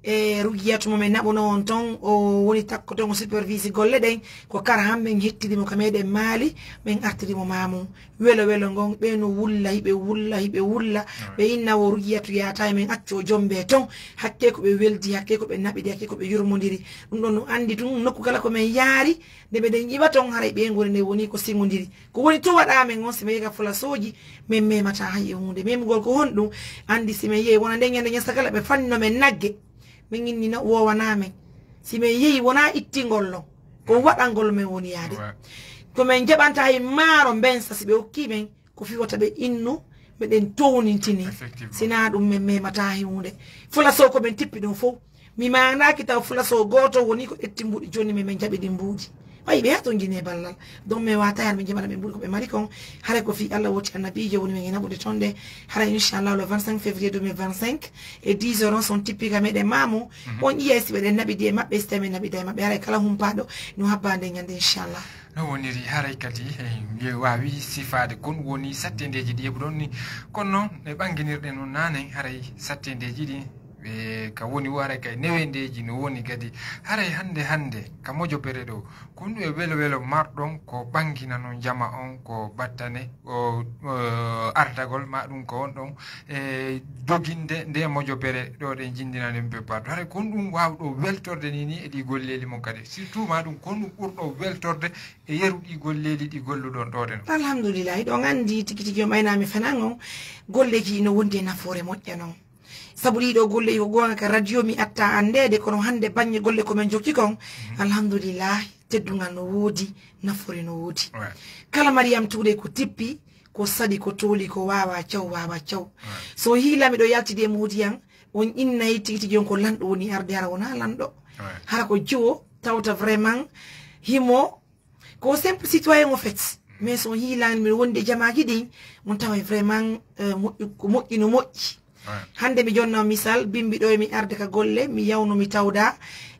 E Rugiyatu mo min naɓunoo on ton, o woni takko ton, o supervise golle ɗen. Ko kara han min hettiri mo ka meɗen Maali, min artiri mo Maamum. Welo welo ngon, ɓe no wulla, hiɓe wulla, hiɓe wulla. Ɓe inna wo Rugiyatu yaata e min accu o jombe ton. Hakke ko ɓe weldi, hakke ko ɓe naɓidi, hakke ko ɓe yurmondiri. Ɗum ɗon no anndi tun nokku kala ko min yaari, nde meɗen iwa ton, haray ɓeynguure nden woni ko siŋondiri. Ko woni to waɗa men on, si min yehi ka Fula Sooji, min memataa hay e huunde. Memugol ko honɗum? Anndi si min yehi, wona nden ñande Ñasagala ɓe fannino men nagge. Min inni no woowanaa men. Si min yehi, wonaa ittingol non. Ko waɗangol men woni yaade. Ko min njaɓanta hay maaro mbensa si ɓe okkii men, ko fii wota ɓe innu, meɗen townintini. Sinaa ɗum min memataa hay huunde. Fula Sow ko min tippi ɗum fow. Mi maandaaki taw Fula Sow gooto woni ko ƴetti mbuuɗi jooni, min min njaɓi ɗin mbuuɗi. Ɓay ɓe haa ton jini e ballal. Donc min waata yaade min njaɓana ɓe mbuuɗi ko ɓe mari kon. Haray ko fii Allah woti annabiijo woni min e naɓude ton de. Haray inchallah le vingt-cinq février deux mille vingt-cinq e dix heures on, si on tippi ka meɗen Maamum, on ƴiyay si meɗen naɓidi e maɓɓe, si tawi min naɓidaa e maɓɓe. Haray kala humpaaɗo no habba nden ñande inchallah. No woniri, haray kadi, eh, mi waawi sifaade kon woni sattendeeji ɗi heɓuɗon ni. Kono noon, e ɓannginirɗe noon naane, haray sattendeeji ɗi E ka woni wara kay newendeeji no woni kadi. Haray hannde hannde ka mojopere ɗo, ko ɗum e welo welo marɗon ko ɓangina non jama on ko battane o, o ardagol ma ɗum ko on ɗon e doginde nde mojopere ɗo ɗen jindinaɗen ɓe partout. Haray ko ɗum waawɗo weltorde ni ni e ɗi golleeli mon kadi. Surtout ma ɗum ko ɗum ɓurɗo weltorde e yeru ɗi golleeli ɗi golluɗon ɗo ɗen. Alhamdulillahi, ɗon anndi tigi tigi o maynaami fanan on, golleeji no wondi e nafoore moƴƴa non. Sabu ɗiɗo golle ko goonga ka radio mi atta anndeede, kono hannde baŋŋe golle ko men jokki kon, alhamdulillahi, teddungal no woodi, nafoore no woodi. Ouais. Kala Mariam Touré ko tippi, ko saɗi, ko tooli, ko waawa caw, waawa caw. Ouais. So hiila miɗo yaltidi e moodi an, on innay tigi tigi on ko lanɗo woni arde, hara wona lanɗo. Ouais. Hara ko jiwo, tawta vraiment himo ko simple citoyen o fait. Mais so on hiilaani miɗo wondi e jamaaji ɗin, on taway vraiment, euh, moƴƴu, ko moƴƴi no moƴƴi. Ouais. Hannde mi jonna on misal, bimbi ɗo e mi arde ka golle, mi yawno mi tawda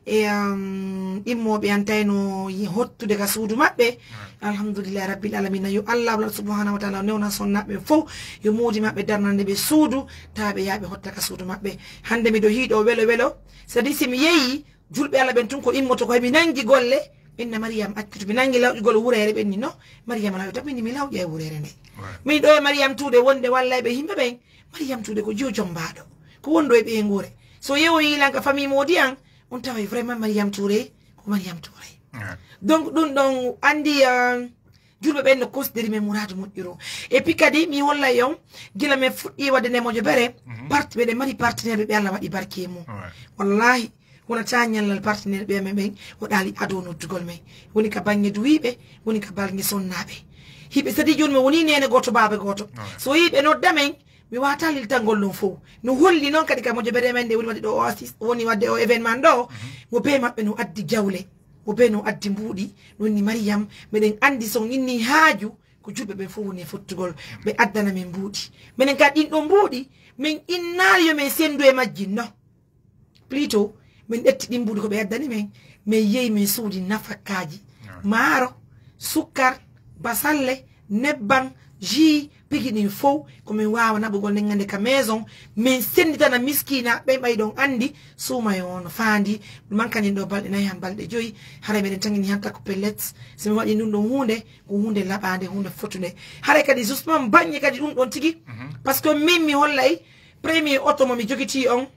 e, um, ɗimmooɓe an tayno yi-, hottude ka suudu maɓɓe. Ouais. Alhamdulillahi Rabbil Alamina, yo Allah, Allah subhanahu wa ta'ala newna sonnaaɓe fof, yo moodi maɓɓe darnande ɓe suudu, tawa ɓe yaha ɓe hotta ka suudu maɓɓe. Hannde miɗo hiiɗo welo welo, c'est-à-dire si mi yeeyi, julɓe Allah ɓen tun ko immoto ko heɓi nangi golle, inna Mariyam accutu mi nangi lawƴugol wureere ɓen ni no, Mariyam lawƴata min mi lawƴa e wureere nde. Ouais. Min ɗo e Mariyam Tuude wonde walla e ɓe yimɓe ɓen, Mariyam Tuude ko jiyo jombaaɗo, ko wonɗo e ɓeynguure. So yewoyi lan ka famille moodi an, on taway vraiment Mariyam Tuure ko Mariyam Tuure. Ouais. Donc ɗum ɗon anndi, euh, julɓe ɓen no considéri men muraadu moƴƴuru. Et puis kadi mi hollay on, gila men fuɗɗi waɗde nde mojobere, mhm, parti, meɗen mari partenaire ɓe Allah waɗi barke e mum. Ouais. Wallahi, wonata ñallal partenaire ɓe men ɓen, o ɗaali ado noddugol men. Woni ka baŋŋe duwiiɓe, woni ka baŋŋe sonnaaɓe. Hiɓe sadi jooni mi woni neene gooto, baaba gooto. Ouais. So yiɓe nodda men, mi wata liltangol ɗum fof. No holli noon kadi ka mojobere men nde woni waɗde ɗo o assist, woni waɗde o événement ɗo, mhm, mo bee maɓɓe no addi jawle, mo bee no addi mbuuɗi, no ni Mariyam, meɗen anndi so inni haaju, ko julɓe ɓen fof woni e fottugol, ɓe addana men mbuuɗi. Menen kadi ɗin ɗon mbuuɗi, min innaali yo min senndu e majji, non. Plutôt, min ƴetti ɗin mbuuɗi ko ɓe addani men, min yehi min soodi nafakaaji. Ah. Maaro, sukkar, basalle, nebban, jus, pigi ɗin fof, ko min waawa naɓugol nden ñande ka maison, min sennditana miskiinaaɓe ɓay ɗon anndi, suumaye o no faandi, ɗum an kañum ɗo balɗe nayi han balɗe joyi, haray meɗen tangini han takko pellets, so mi waɗi ɗum ɗon huunde, ko huunde laɓaande, huunde fotunde. Haray kadi justement baŋŋe kadi ɗum ɗon tigi, mhm, par ce que min mi hollay premier oto mo mi jogitii on,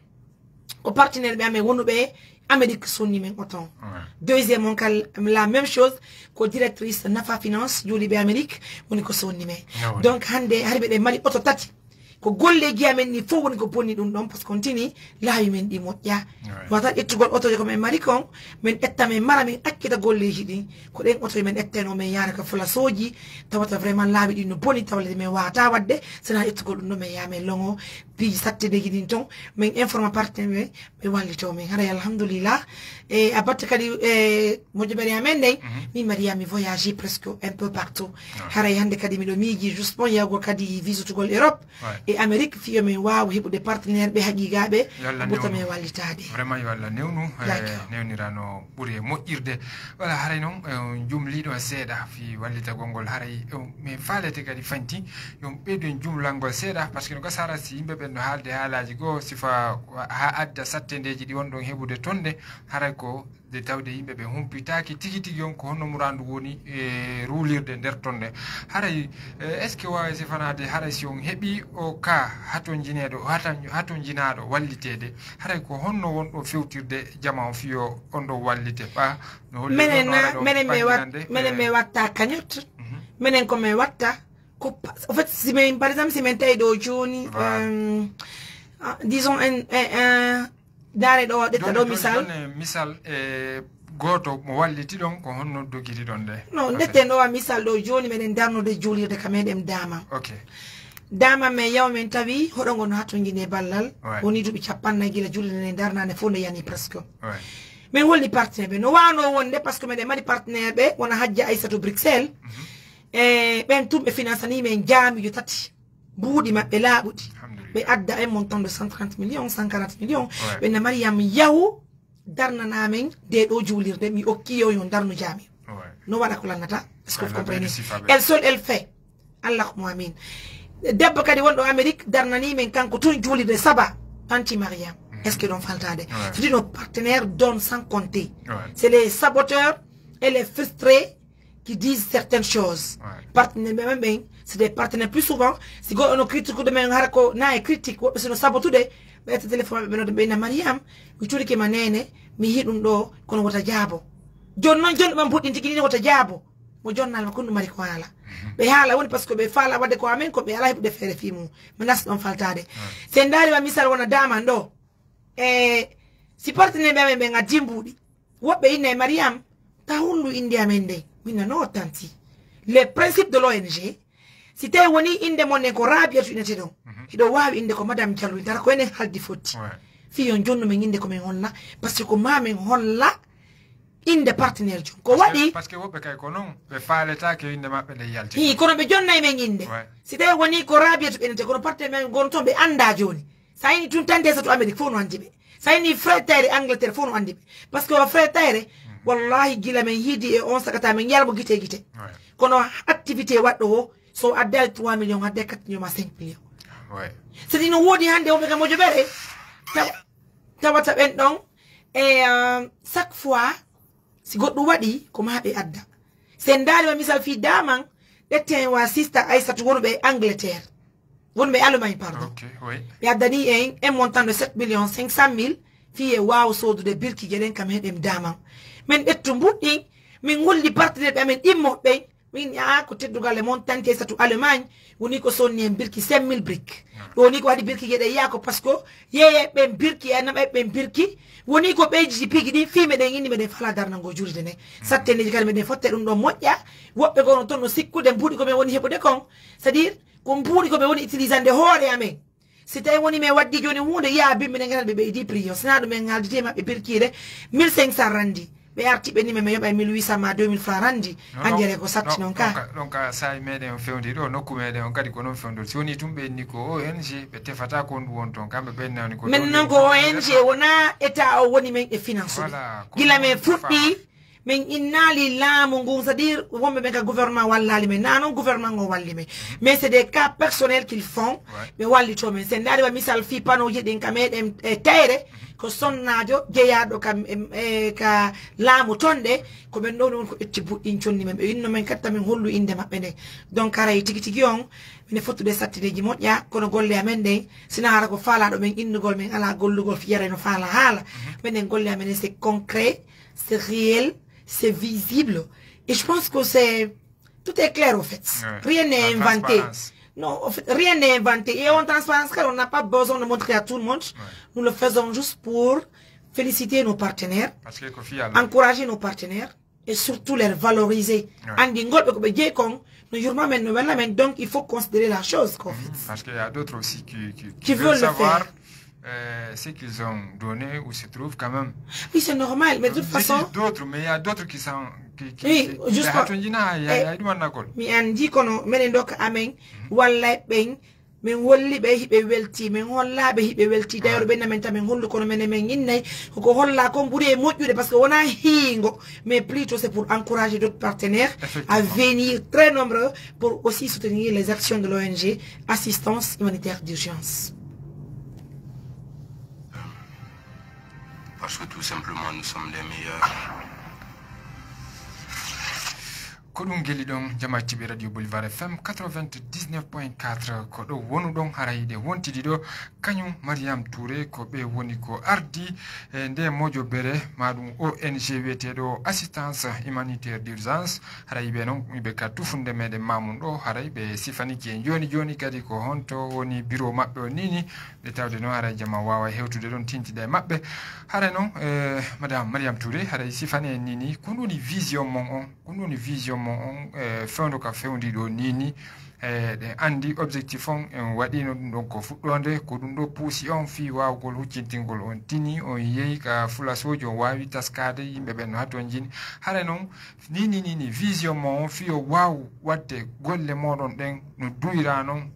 ko partenaire ɓe amen wonuɓe Amérique sonni men oto on. Ouais. Deuxième on kal, la même chose, ko directrice Nafa Finance, juuliɓe Amérique, woni ko sonni men. Ah ouais. Donc hannde hari meɗen mari oto tati. Ko golleeji amen ni fof woni ko bonni ɗum ɗon, par ce que on tini laawi men ɗi moƴƴa. Ouais. Wata ƴettugol otoje ko men mari kon, men ƴetta men mara, men accita golleeji ɗin. Ko ɗen otoje men ƴetteno men yaara ka flasooji, tawata vraiment laawi ɗin no boni, tawata men wata waɗde, sina ƴettugol ɗum ɗo men yaha men longo, piiji sattedeji ɗin ton, men informa partenaire ɓe, ɓe wallito men. Haray alhamdulillah. E a batte kadi, e mojobere amen nden, mhm, min Maria mi voyage presque un peu partout. Ah. Haray hannde kadi miɗo miiji justement yahugol kadi visitugol Europe, ouais, e Amérique, fiyo min waawa heɓude partenaire ɓe haqiiqaaɓe, yo Allah ɓurta newnu, min wallitaade. Vraiment yo Allah newnu, eh, d'accord, newnira no ɓuri e moƴƴirde. Voilà, haray noon, eh, on jumliiɗo seeɗa fii wallitagol ngol, haray, eh, min faalete kadi fanti, yo on ɓeydu en jumlangol seeɗa, par ce que no gasa hara si yimɓe ɓen no haalde haalaaji goo, sifa haa adda sattendeeji ɗi on ɗon heɓude ton ɗe, haray ko de tawde yimɓe ɓe humpitaaki tigi tigi on ko honno muraadu woni e ruulirde nder ton nde. Haray, eh, est-ce que waawi sifanaade haray si on heɓii o ka hatonjineeɗo, hatan-, hatonjinaaɗo walliteede, haray ko honno wonɗo fewtirde jama on fiyo on ɗo wallite? Ɓa no holli menen ɗon na, haray ɗon menen mi wat-, ɓanginande, menen eh, mi watta cagnotte, mhm, menen ko mi watta ko pa-, en fait, si min, par exemple, si min tawi ɗo jooni, voilà, euh, ah, disons, un, un, un, Ndaare ɗo, ƴetta ɗo misal. Jooni, jooni, misal, e gooto mo walliti ɗon, ko honno dogiri ɗon nde? Non, ndetten ɗo wa misal ɗo jooni, meɗen darnude juulirde ka meɗen Daama. Ok. Daama men yaw men tawi hoɗo ngo no hattonjini e ballal. Ouais. Woni duuɓi cappannayi gila juulirde nde darnaande fof nde yani presque. Ouais. Min holli partenaire ɓe. No waawno wonde, par ce que meɗen mari partenaire ɓe, wona Hajja Aysatu Bruxelles. Mhm. E ɓen tun ɓe finansani men jaamiijo tati. Mbuuɗi maɓɓe laaɓuɗi. Alhamdulillah. Ɓe adda un montant de cent trente millions, cent quarante millions. Ouais. Ɓe na Mariam yahu darnana men nde ɗo juulirde, mi okki yo, yo darnu jaami. Ouais. No waɗa ko lannata. Est-ce que vous comprenez? Elle seule, elle fait. Allah ko mo amin. Debbo kadi wonɗo Amérique darnani men kanko tun juulirde Saba, anti Mariam. Mhm. Est-ce que ɗon faltaade? Foti no partenaire donne sans compter. C'est les saboteurs et les frustrés qui disent certaines choses. Partenaire ɓe men ɓen, c'est des partenaires. Plus souvent, si goɗɗo no critique de men, hara ko na e critique, woɓɓe sino sabotude, ɓe ƴetta téléphone ɓe nodda ɓe na Mariam, mi cuurike ma neene, mi yi'i ɗum ɗo, kono wota jaabo. Jooni noon, jooni ɓe mbuɗɗintiki ni wota jaabo. Mo jonnal ma kundu mari ko haala. Ɓe haala woni parce que ɓe faala wadde ko amen, ko ɓe ala heɓude feere fii mum. Mi nas ɗon faltaade. Si en ndaari ma misal wona Daman ɗo. E si partenaire ɓe amen ɓen a dimbuɗi. Woɓɓe inna e Mariam, ta hullu inde amen ndey. Min no tanti. Les principes de l'O N G, si tawi woni inde mon en ko Rabiatu inete ɗon. Hiɗo waawi inde ko Madame Diallo, tara ko enen haldi fotti. Fii on jonnu men inde ko men holla, parce que ko ma men holla inde partenaire jom. Ko waɗi? Parce que woɓɓe kay ko non, ɓe faaletaake inde maɓɓe nde yalti. Ii, kono ɓe jonnay men inde. Si tawi woni ko Rabiatu ɓe inete, kono partenaire men gon toon ɓe anndaa jooni. Sa ini tun tante satu Amérique fof no anndi ɓe. Sa ini frère Tayre Angleterre fof no anndi ɓe. Parce que o frère Tayre, wallahi gila men yiidi e on sakata men yalbo gite e gite. Kono activité waɗɗo o, so addaali trois millions, adde quatre millions ma cinq millions. Sadi no woodi hannde wonɓe kam mojoɓere. Taw-, tawata ɓen ɗon. E, euh, chaque fois, si goɗɗum waɗi, ko ma ɓe adda. Si en ndaari ma misal fii Daman, ɗetten wa sista Aysatu wonɓe Angleterre. Wonɓe Allemagne, pardon. Ɓe addani en un montant de sept millions cinq cent mille, fii e waawa soodude birkije ɗen kam heɗen Daman. Men ƴettu mbuɗɗin, min ngolli partenaire ɓe amen ɗimmoɓe ɓen, min, aa, ko teddugal e montant Aysatu Allemagne, woni ko sonni en birki cinq mille briques. Ɗo ni ko waɗi birkije ɗe yaa ko parce que yeeye ɓen birki, e naɓa ɓen birki, woni ko ɓeyditi piiji ɗin fii meɗen inni meɗen fala darnango juulirde nden. Satteneeji kadi meɗen fotte ɗum ɗon moƴƴa. Woɓɓe goo no toon no sikkude mbuuɗi ko men woni heɓude kon. C'est-à-dire, ko mbuuɗi ko men woni utilisande hoore amen. Si tawi woni men waddi jooni huunde, yaa bimbi ne ngara ɓe ɓeydi prix o. Sinaa ɗum en haalditi e maɓɓe birkiire mille cinq cents randi. Ɓe arti ɓe ni men, men yoɓa mille huit cents ma deux mille francs randi. Anndi ko satti non ka. Ɗon ka, ɗon ka saa'i meɗen on fewndi ɗo, nokku meɗen on kadi ko non fewndo. Si woni tun ɓe inni ko O N G, ɓe tefata ko ndu won ton. Kamɓe ɓe nani ko men non ko O N G, wona état o woni men e finance. Gila men fuɗɗi, men innaali laamu ngun, c'est-à-dire wonɓe ɓen ka gouvernement wallaali men. Na non gouvernement ngo walli men. Mais c'est des cas personnels qu'ils font. Ɓe wallito men. Si en ndaari wa misal fii panneau ji ɗin ka meɗen e Tayre, ko sonnaajo jeyaaɗo ka, em, e, ka laamu ton ɗe, ko ɓen ɗon woni ko ƴetti buɗɗin conni men. Ɓe inno men kadi tamin hollu innde maɓɓe nden. Donc, haray tigi tigi on, minen fottude sattineeji moƴƴa, kono golle amen ɗen, sina hara ko faalaaɗo men innugol, men alaa gollugol fiyere no faala haala. Minen golle amen ɗen, c'est concret, c'est réel, c'est visible. Et je pense que c'est, tout est clair, au fait. Rien n'est inventé. Non, au fait, rien n'est inventé. Et en transparence, car on n'a pas besoin de montrer à tout le monde. Nous le faisons juste pour féliciter nos partenaires, encourager nos partenaires et surtout les valoriser. Anndi ngol ɓe ko ɓe jeyi kon, no yurma men, no wella men. Donc, il faut considérer la chose, quoi, en fait. Parce qu'il y a d'autres aussi qui, qui, qui veulent savoir, euh, ce qu'ils ont donné ou se trouvent quand même. Oui, c'est normal, mais de toute façon, d'autres, mais il y a d'autres qui sont, qui, qui, oui, qui, juste, il y a, il y a ɗum annagol. Mi anndi kono menen ɗo ka amen, walla ɓen, min holli ɓe hiɓe welti, min holla ɓe hiɓe welti. D'ailleurs, ɓen na men tan min hollu kono menen min innay. Koko holla kon ɓuri e moƴƴude, parce que wona hiingo, mais plutôt c'est pour encourager d'autres partenaires à venir très nombreux pour aussi soutenir les actions de l'O N G Assistance Humanitaire d'Urgence. Parce que tout simplement, nous sommes les meilleurs. Ko ɗum geli ɗon, jamaatiiɓe Radio Bolivar F M quatre-vingt-dix-neuf point quatre, ko ɗo wonuɗon, haray ɗe wontidi ɗo, kañum Mariam Touré, ko ɓe woni ko ardi e nde mojobere, ma ɗum O N G wiyeteeɗo Assistance Humanitaire d'Urgence. Haray ɓe noon, ɓe ka tufunde meɗen Mamoun ɗo, haray ɓe sifaniki en jooni jooni kadi ko honto woni bureau maɓɓe o nini, nde tawde noon haray jama waawa hewtude ɗon tintida e maɓɓe. Haray noon, eh, Madame Mariam Touré, haray sifane en nini, ko ɗum woni vision mon on? Ko ɗum woni vision mon on, e fewndo ka fewndi ɗo ni ni? E, ɗen anndi objectif on, en waɗino ɗum ɗon ko fuɗɗoonde, ko ɗum ɗo puusi on fii waawgol huccintingol on tini, on yehi ka fulasooji, on waawi taskaade yimɓe ɓen no hatonjini. Hare noon, ni ni ni ni, vision mon on fii o waaw waɗde golle mooɗon ɗen no duwira non,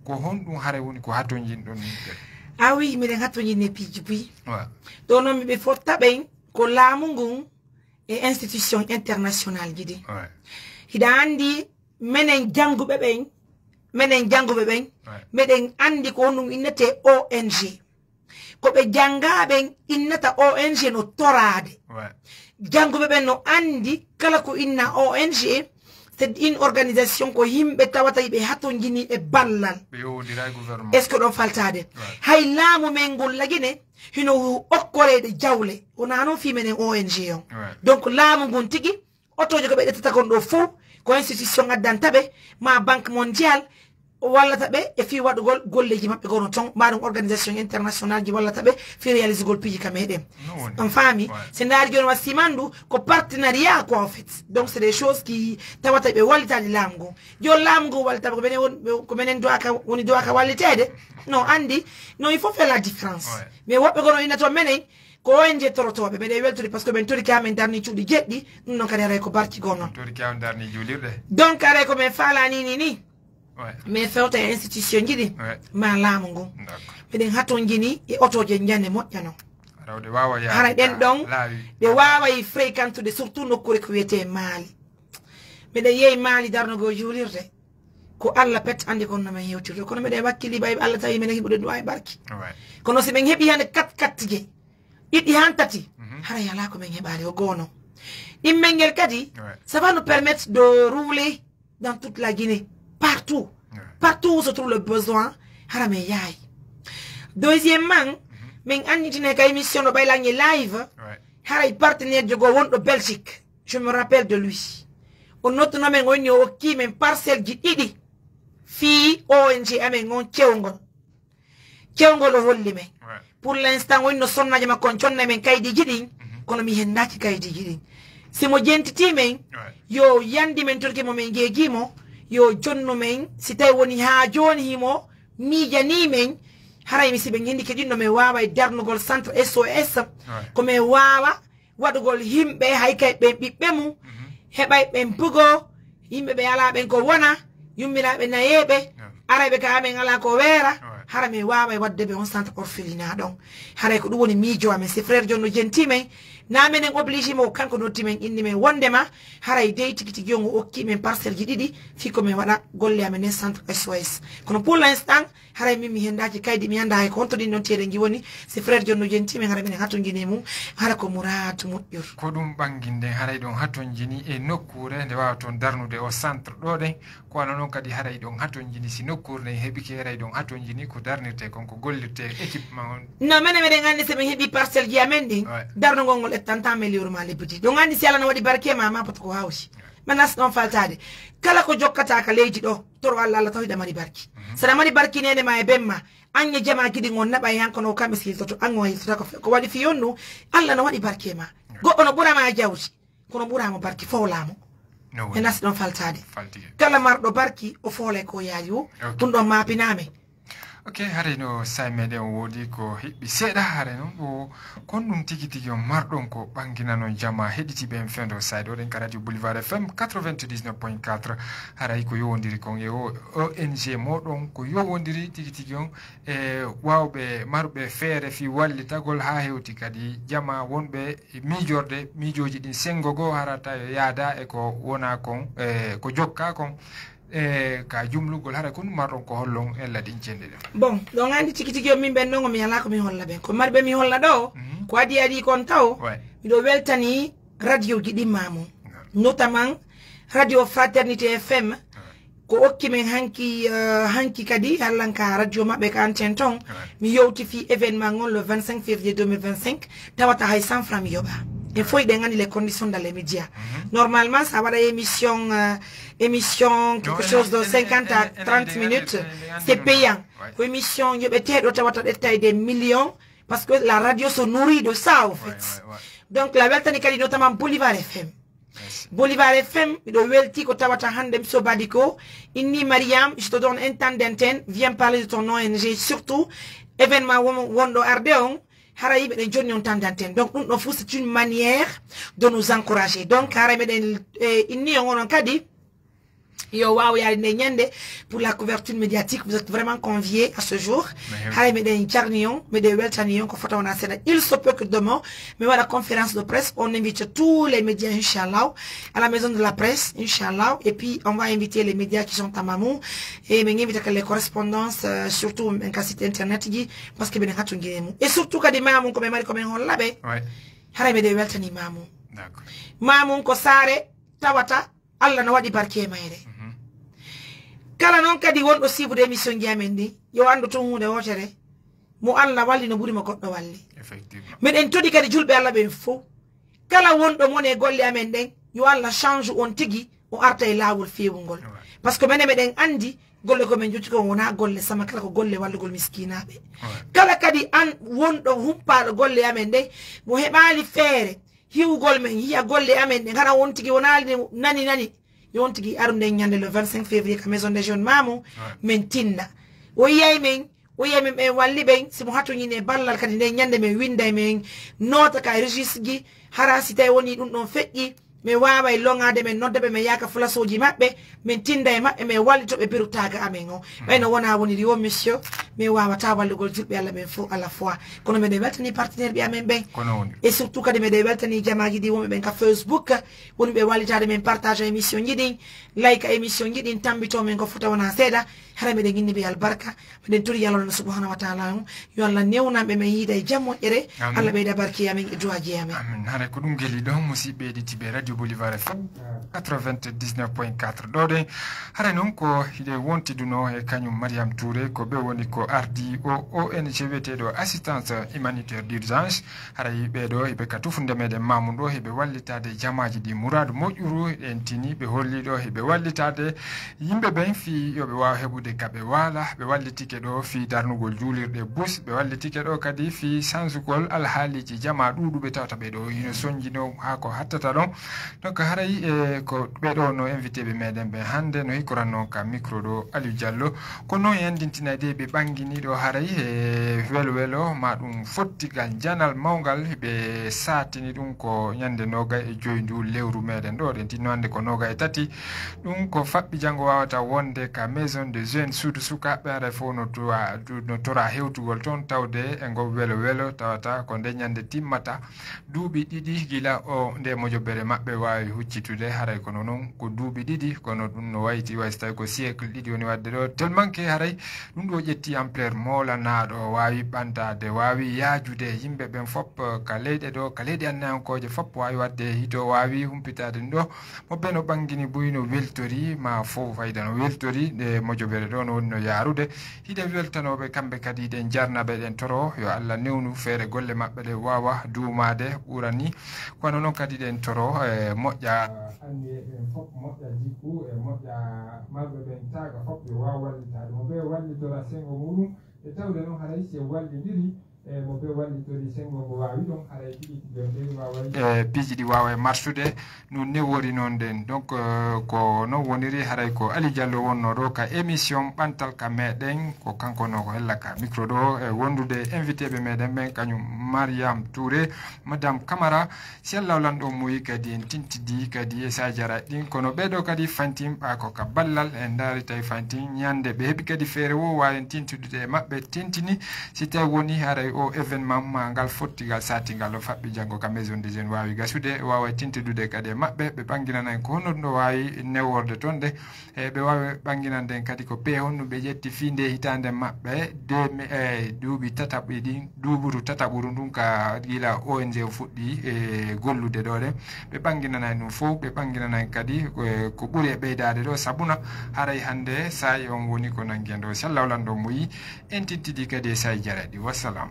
ko honɗum hare woni ko hatonjinɗon yimɓe? A wi, miɗen hatonjini e piiji buy. Ɗo noon miɓe fotta ɓen ko laamu ngun e institution international ji ɗi. Hiɗa anndi, menen jannguɓe ɓen, menen jannguɓe ɓen, meɗen anndi ko honɗum innetee O N G. ko ɓe janngaa ɓen innata O N G no toraade. Jannguɓe ɓen no anndi kala ko inna O N G, c'est une organisation ko yimɓe tawata yiɓe hatonjini e ballal. Est-ce que ɗon faltaade? Hay laamu men ngol lagine hino okkoreede jawle, wonaa noon fii menen O N G on. Donc laamu ngun tigi, otooje ko ɓe ƴettata kon ɗo fow ko institution addanta ɓe, ma banque mondiale wallata ɓe e fii waɗugol golleeji maɓɓe gono ton, ma ɗum organisation international ji wallata ɓe fii réalisugol piiji ka meɗen. On faami? Si ndaari jooni wa simandu ko partenariat quoi en fait. Donc c'est des choses qui tawata ɓe wallitaade laamu ngun. Jooni laamu ngun wallitaɓe ko menen woni, ko menen duwaka woni duwaka walliteede. No anndi, non, il faut faire la différence. Mais woɓɓe gono inna toon menen ko O N G torotooɓe, meɗen weltori parce que ɓen torike amen darni cuuɗi jeɗɗi. Ɗum noon kadi aray ko barki gono. Torike amen darni juulirɗe. Donc aray ko men faalani ni ni. Men fewta e institution ji ɗi ma laamu ngun. Meɗen hatonjini e otooje njane moƴƴa non. Hara ɗen ɗon ɗe waaway fréquentude surtout nokkuure ko wiyetee Maali. Meɗen yehi Maali darnugol juulirde. Ko Allah pet anndi kono no men hewtirde, kono meɗen wakkili ɓay Allah tawi meɗen heɓude du'a e barki. Kono si men heɓi hannde kat kattije ɗiɗi han tati, haray alaa ko men heɓaali o goono. Ɗimmel ngel kadi, ça va nous permettre de rouler dans toute la Guinée, partout, partout où se trouve le besoin, hara men yahay. Deuxièmement, men annitinay ka émission ɗo ɓay lange live, haray partenaire jogo wonɗo Belgique. Je me rappelle de lui. O nodduno men, o inni o okki men parcelle ji ɗiɗi fii O N G amen on cewngol. Cewngol o holli men. Pour l'instant, o inni no sonnaajo makko on conna men kaydiiji ɗin, kono mi hendaaki kaydiiji ɗin. Si mo jentitii men, yo yandi men torki mo men jeejii mo, yo jonnu men, si tawi woni haa jooni himo miijanii men, haray mi si ɓen hendike ɗin no men waaway darnugol centre S O S, ko men waawa waɗugol yimɓe hay kay ɓen ɓiɓɓe mum, heɓay ɓen bugo, yimɓe ɓe alaa ɓen ko wona, yummiraaɓe nayeeɓe, arayɓe ka amen alaa ko weera, hara men waaway waɗude ɓe on centre orphelinat ɗon. Haray ko ɗum woni miijo amen. Si frère John no jentii men, na menen obligé mo, kanko noddi men, inni men wondema haray dey tigi tigi on o okki men parcelle ji ɗiɗi, fii ko men waɗa golle amen nden centre S O S. Kono pour l'instant, haray min mi hendaaki kaydi, mi anndaa hay ko honto ɗin ɗon teerenji woni. Si frère John no jentii men, haray minen hatonjini e mum, hara ko muraadu moƴƴuru. Ko ɗum ɓanginden, haray ɗon hatonjini e nokkuure nde waawa toon darnude o centre ɗo ɗen. Ko wano noon kadi haray ɗon hatonjini si nokkuure nden heɓike, haray ɗon hatonjini ko darnirte kon, ko gollirte équipement on. No, menen meɗen anndi si min heɓi parcelle ji amen ɗin, darnugol ngol ettantaa men lewru maa lebbi ɗiɗi. Ɗon anndi si Alla no waɗi barke ma, ma poto ko hawti. Ma nas ɗon faltaade. Kala ko jokkataa ka leydi ɗo, toro Alla, Alla taw hiɗa mari barki. Saɗa mari barki neene ma e ben ma, an e jamaa giɗi ngon naɓa e han kono ko kamɓe si hiltoto, an o hiltotako fe-, ko waɗi fii on ɗum, Alla no waɗi barke ma. Goɗɗo no ɓura ma jawdi, kono ɓuraa mo barki, foolaa mo. E nas ɗon faltaade. Kala marɗo barki, o foolay ko yaari wo. Ɗum ɗon maapinaa men. Ok, haray no saay meɗen o woodi ko hiɓɓi seeɗa, haray noon o kon ɗum tigi tigi on marɗon ko ɓanginanon jamaa heɗitiiɓe en fendo saay ɗo ɗen ka Radio Boulevard F M quatre-vingt-dix-neuf point quatre. Haray ko yowondiri kon e o O N G moɗon, ko yowondiri tigi tigi on e waawɓe marɓe feere fii wallitagol haa hewti kadi jamaa wonɓe miijorde miijooji ɗin senngo goo, hara tawi yaada e ko wona kon, e ko jokka kon. E ka jumlugol, hara kon marɗon ko hollon ella ɗin cenɗe ɗen? Bon, ɗon anndi tigi tigi on min ɓen ɗon, mi alaa ko mi holla ɓen. Ko marɓe mi holla ɗo, ko adii adii kon taw, miɗo weltani radio ji ɗin ma mum. Notamment Radio Fraternité F M, ko okki men hanki, eh, hanki kadi, hallanka radio maɓɓe ka antenne ton. Mi yewti fii événement on le vingt-cinq février deux mille vingt-cinq, tawata hay cent francs mi yoɓa. En fof eɗen anndi les conditions dans les médias. Normalement, sa waɗa émission, euh, émission quelque chose de cinquante à trente minutes, c'est payant. Ko émission yoɓeteeɗo tawata ƴetta e des millions, parce que la radio se nourrit de ça, en fait. Donc, la weltani kadi notamment Boulevard F M. Boulevard F M, miɗo welti ko tawata hannde mi sobaade ko. Inni Mariam, je te donne un temps d'antenne, viens parler de ton O N G, surtout événement won-, wonɗo arde on, haray meɗen jonni on temps d'antenne. Donc, ɗum ɗon fof, c'est une manière de nous encourager. Donc, haray meɗen, eh, inni on onon kadi, Yo waaw yaade nde ñande. Pour la couverture médiatique, vous êtes vraiment conviés à ce jour. Haray meɗen jarni on, meɗen weltani on ko fota wona seeɗa. Il se peut que demain mi waɗa conférence de presse, on invite tous les médias, inchallah, à la maison de la presse, inchallah. Et puis on va inviter les médias qui sont à Mamou. Et min invite que les correspondances, euh, surtout en cas site internet ji, parce que ɓen hattu ngemu. Et surtout kadi Mamou ko ɓe mari ko ɓen hollaɓe. Haray meɗen weltani Mamou. Mamou ko saare tawata Allah no waɗi barke e mayre. Kala noon kadi wonɗo siibude émission ji amen ɗi, yo anndu tun huunde wootere, mo Allah walli no ɓuri mo goɗɗo walli. Meɗen toɗi kadi julɓe Allah ɓen fof, kala wonɗo mon e golle amen ɗen, yo Allah change on tigi, o arta e laawol feewungol. Par ce que menen meɗen anndi golle ko min njottii kon wonaa golle sama, kala ko golle wallugol miskinaaɓe. Kala kadi an wonɗo humpaaɗo golle amen ɗen, mo heɓaali feere hiwugol men, yiya golle amen ɗen, hara on tigi wonaali nani nani, yo on tigi aru nden ñande le vingt-cinq février ka maison des jeunes Mamou, min tinna. O yiyay men, o yiyay men, ɓen walli ɓen, si mo hatuñini e ballal kadi nden ñande min winnday, min noota ka registre ji, hara si tawi woni ɗum ɗon feƴƴi, min waaway loŋaade, min nodda ɓe, min yaaka flasooji maɓɓe, min tinda e maɓɓe, min wallito ɓe berutaaga amen o. Ɓay no wonaa woniri o monsieur, min waawataa wallugol julɓe Allah ɓen fof à la fois. Kono meɗen weltani partenaire ɓe amen ɓen. Et surtout kadi meɗen weltani jamaaji ɗi wonɓe ɓen ka Facebook, woni ɓe wallitaade min partage émission ji ɗin, like émission ji ɗin, tambito min ko fota wona seeɗa. Hara meɗen inni ɓe albarka, meɗen tori Allah subhanahu wa taala on, yo Allah newnan ɓe, min yiida e jam moƴƴere. Allah ɓeyda barke amen e duwaaji amen. Amin. Haray ko ɗum geli ɗo, musidɓe heɗitiiɓe Radio Bolivar F M quatre-vingt-dix-neuf point quatre ɗo ɗen. Haray noon ko hiɗen wontiduno e kañum Mariam Touré, ko ɓe woni ko ardi o O N G wiyeteeɗo Assistance Humanitaire d'Urgence. Haray ɓee ɗo hiɓe ka tufunde meɗen Mamou ɗo, hiɓe wallitaade jamaaji ɗi muraadu moƴƴuru, en tini ɓe holli ɗo hiɓe wallitaade yimɓe ɓen fii yo ɓe waaw heɓude ka ɓe waala. Ɓe wallitike ɗo fii darnugol juulirɗe bus, ɓe wallitike ɗo kadi fii sansugol alhaaliiji jamaa ɗuuɗuɓe tawata ɓee ɗo hino sonjinoo haa ko hattata ɗon. Donc haray, e, ko ɓee ɗo no invité ɓe meɗen ɓen hannde, no hikkoranno ka micro ɗo Aliou Diallo. Ko noon e anndintinayde ɓe ɓanngini ɗo haray e welo welo, ma ɗum fottigal janal mawngal, ɓe saatini ɗum ko ñande noogay e joy ndu lewru meɗen ɗo, ɗen tinno hannde ko noogay e tati. Ɗum ko faɓɓi janngo waawata wonde ka maison de jeunes, suudu sukaaɓe, haray fof no tuwa-, no tora hewtugol toon, tawde e ngo welo welo tawata ko nde ñande timmata duuɓi ɗiɗi gila o nde mojobere maɓɓe waawi huccitude. Haray kono noon ko duuɓi ɗiɗi, kono ɗum no wayti, way so tawi ko siècle ɗiɗi woni waɗde ɗo. Tellement que haray ɗum ɗo ƴetti ampleur moolanaaɗo, waawi ɓantaade, waawi yaajude yimɓe ɓen fop, eh, ka leyɗe ɗo, ka leyɗe annayankooje fop waawi waɗde hito, waawi humpitaade ɗum ɗo. Mo beno ɓangini buy no weltori, ma fof fayda no weltori, nde mojobere ɗo no woni no yaarude. Hiɗen weltanooɓe kamɓe kadi, hiɗen jarnaɓe, eɗen toro yo Allah newnu feere golle maɓɓe ɗe waawa duumaade ɓurani. Kono noon kadi eɗen toro, e, moƴƴa anniye ɓen fof, moƴƴa jikku, e moƴƴa marɓe ɓen taaga fof yo waaw wallitaade. Mo ɓe wallitora senngo muɗum, e tawde noon haray si en wallidiri, e mo ɓe wallitori senngo ngo waawi ɗon, haray tigi tigi on ɗen waaway. E, piiji ɗi waawa e marsude. No newori noon nden. Donc, euh, ko noon woniri, haray ko Ali Diallo wonnoo ɗo ka émission Ɓantal ka meɗen, ko kanko no ko hella ka micro ɗo, e wondude e invité ɓe meɗen ɓen, kañum Mariam Touré, Madame Camara. Si Allah lanɗo muyi kadi en tintidi kadi e sajara ɗin, kono ɓee ɗo kadi fantin ɓa ko ka ballal, en ndaari tawi fantin ñande ɓe heɓi kadi feere wo waawi en tintidude e maɓɓe, tintini. Si tawi woni haray o événement ma ngal fottigal satingal o faɓɓi janngo ka maison des jeunes waawi gasude, waawa tintidude kadi e maɓɓe, ɓe ɓanginana en ko honno ɗum ɗo waawi neworde toon de, e ɓe waawi ɓanginande en kadi ko pe honno ɓe ƴetti fii nde hitaande maɓɓe, de mi-, e duuɓi tataɓi ɗin, duuɓuru tataɓuru ndun ka gila O N G o fuɗɗi e gollude ɗo ɗen. Ɓe ɓanginana en ɗum fof, ɓe ɓanginana en kadi ko, ko ɓuri e ɓeydaade ɗo, sabuna haray hannde saa'i on woni ko nangi en ɗo. Si Allah lanɗo muyi, en tittidi kadi e saa'i jaraɗi. Wassalam.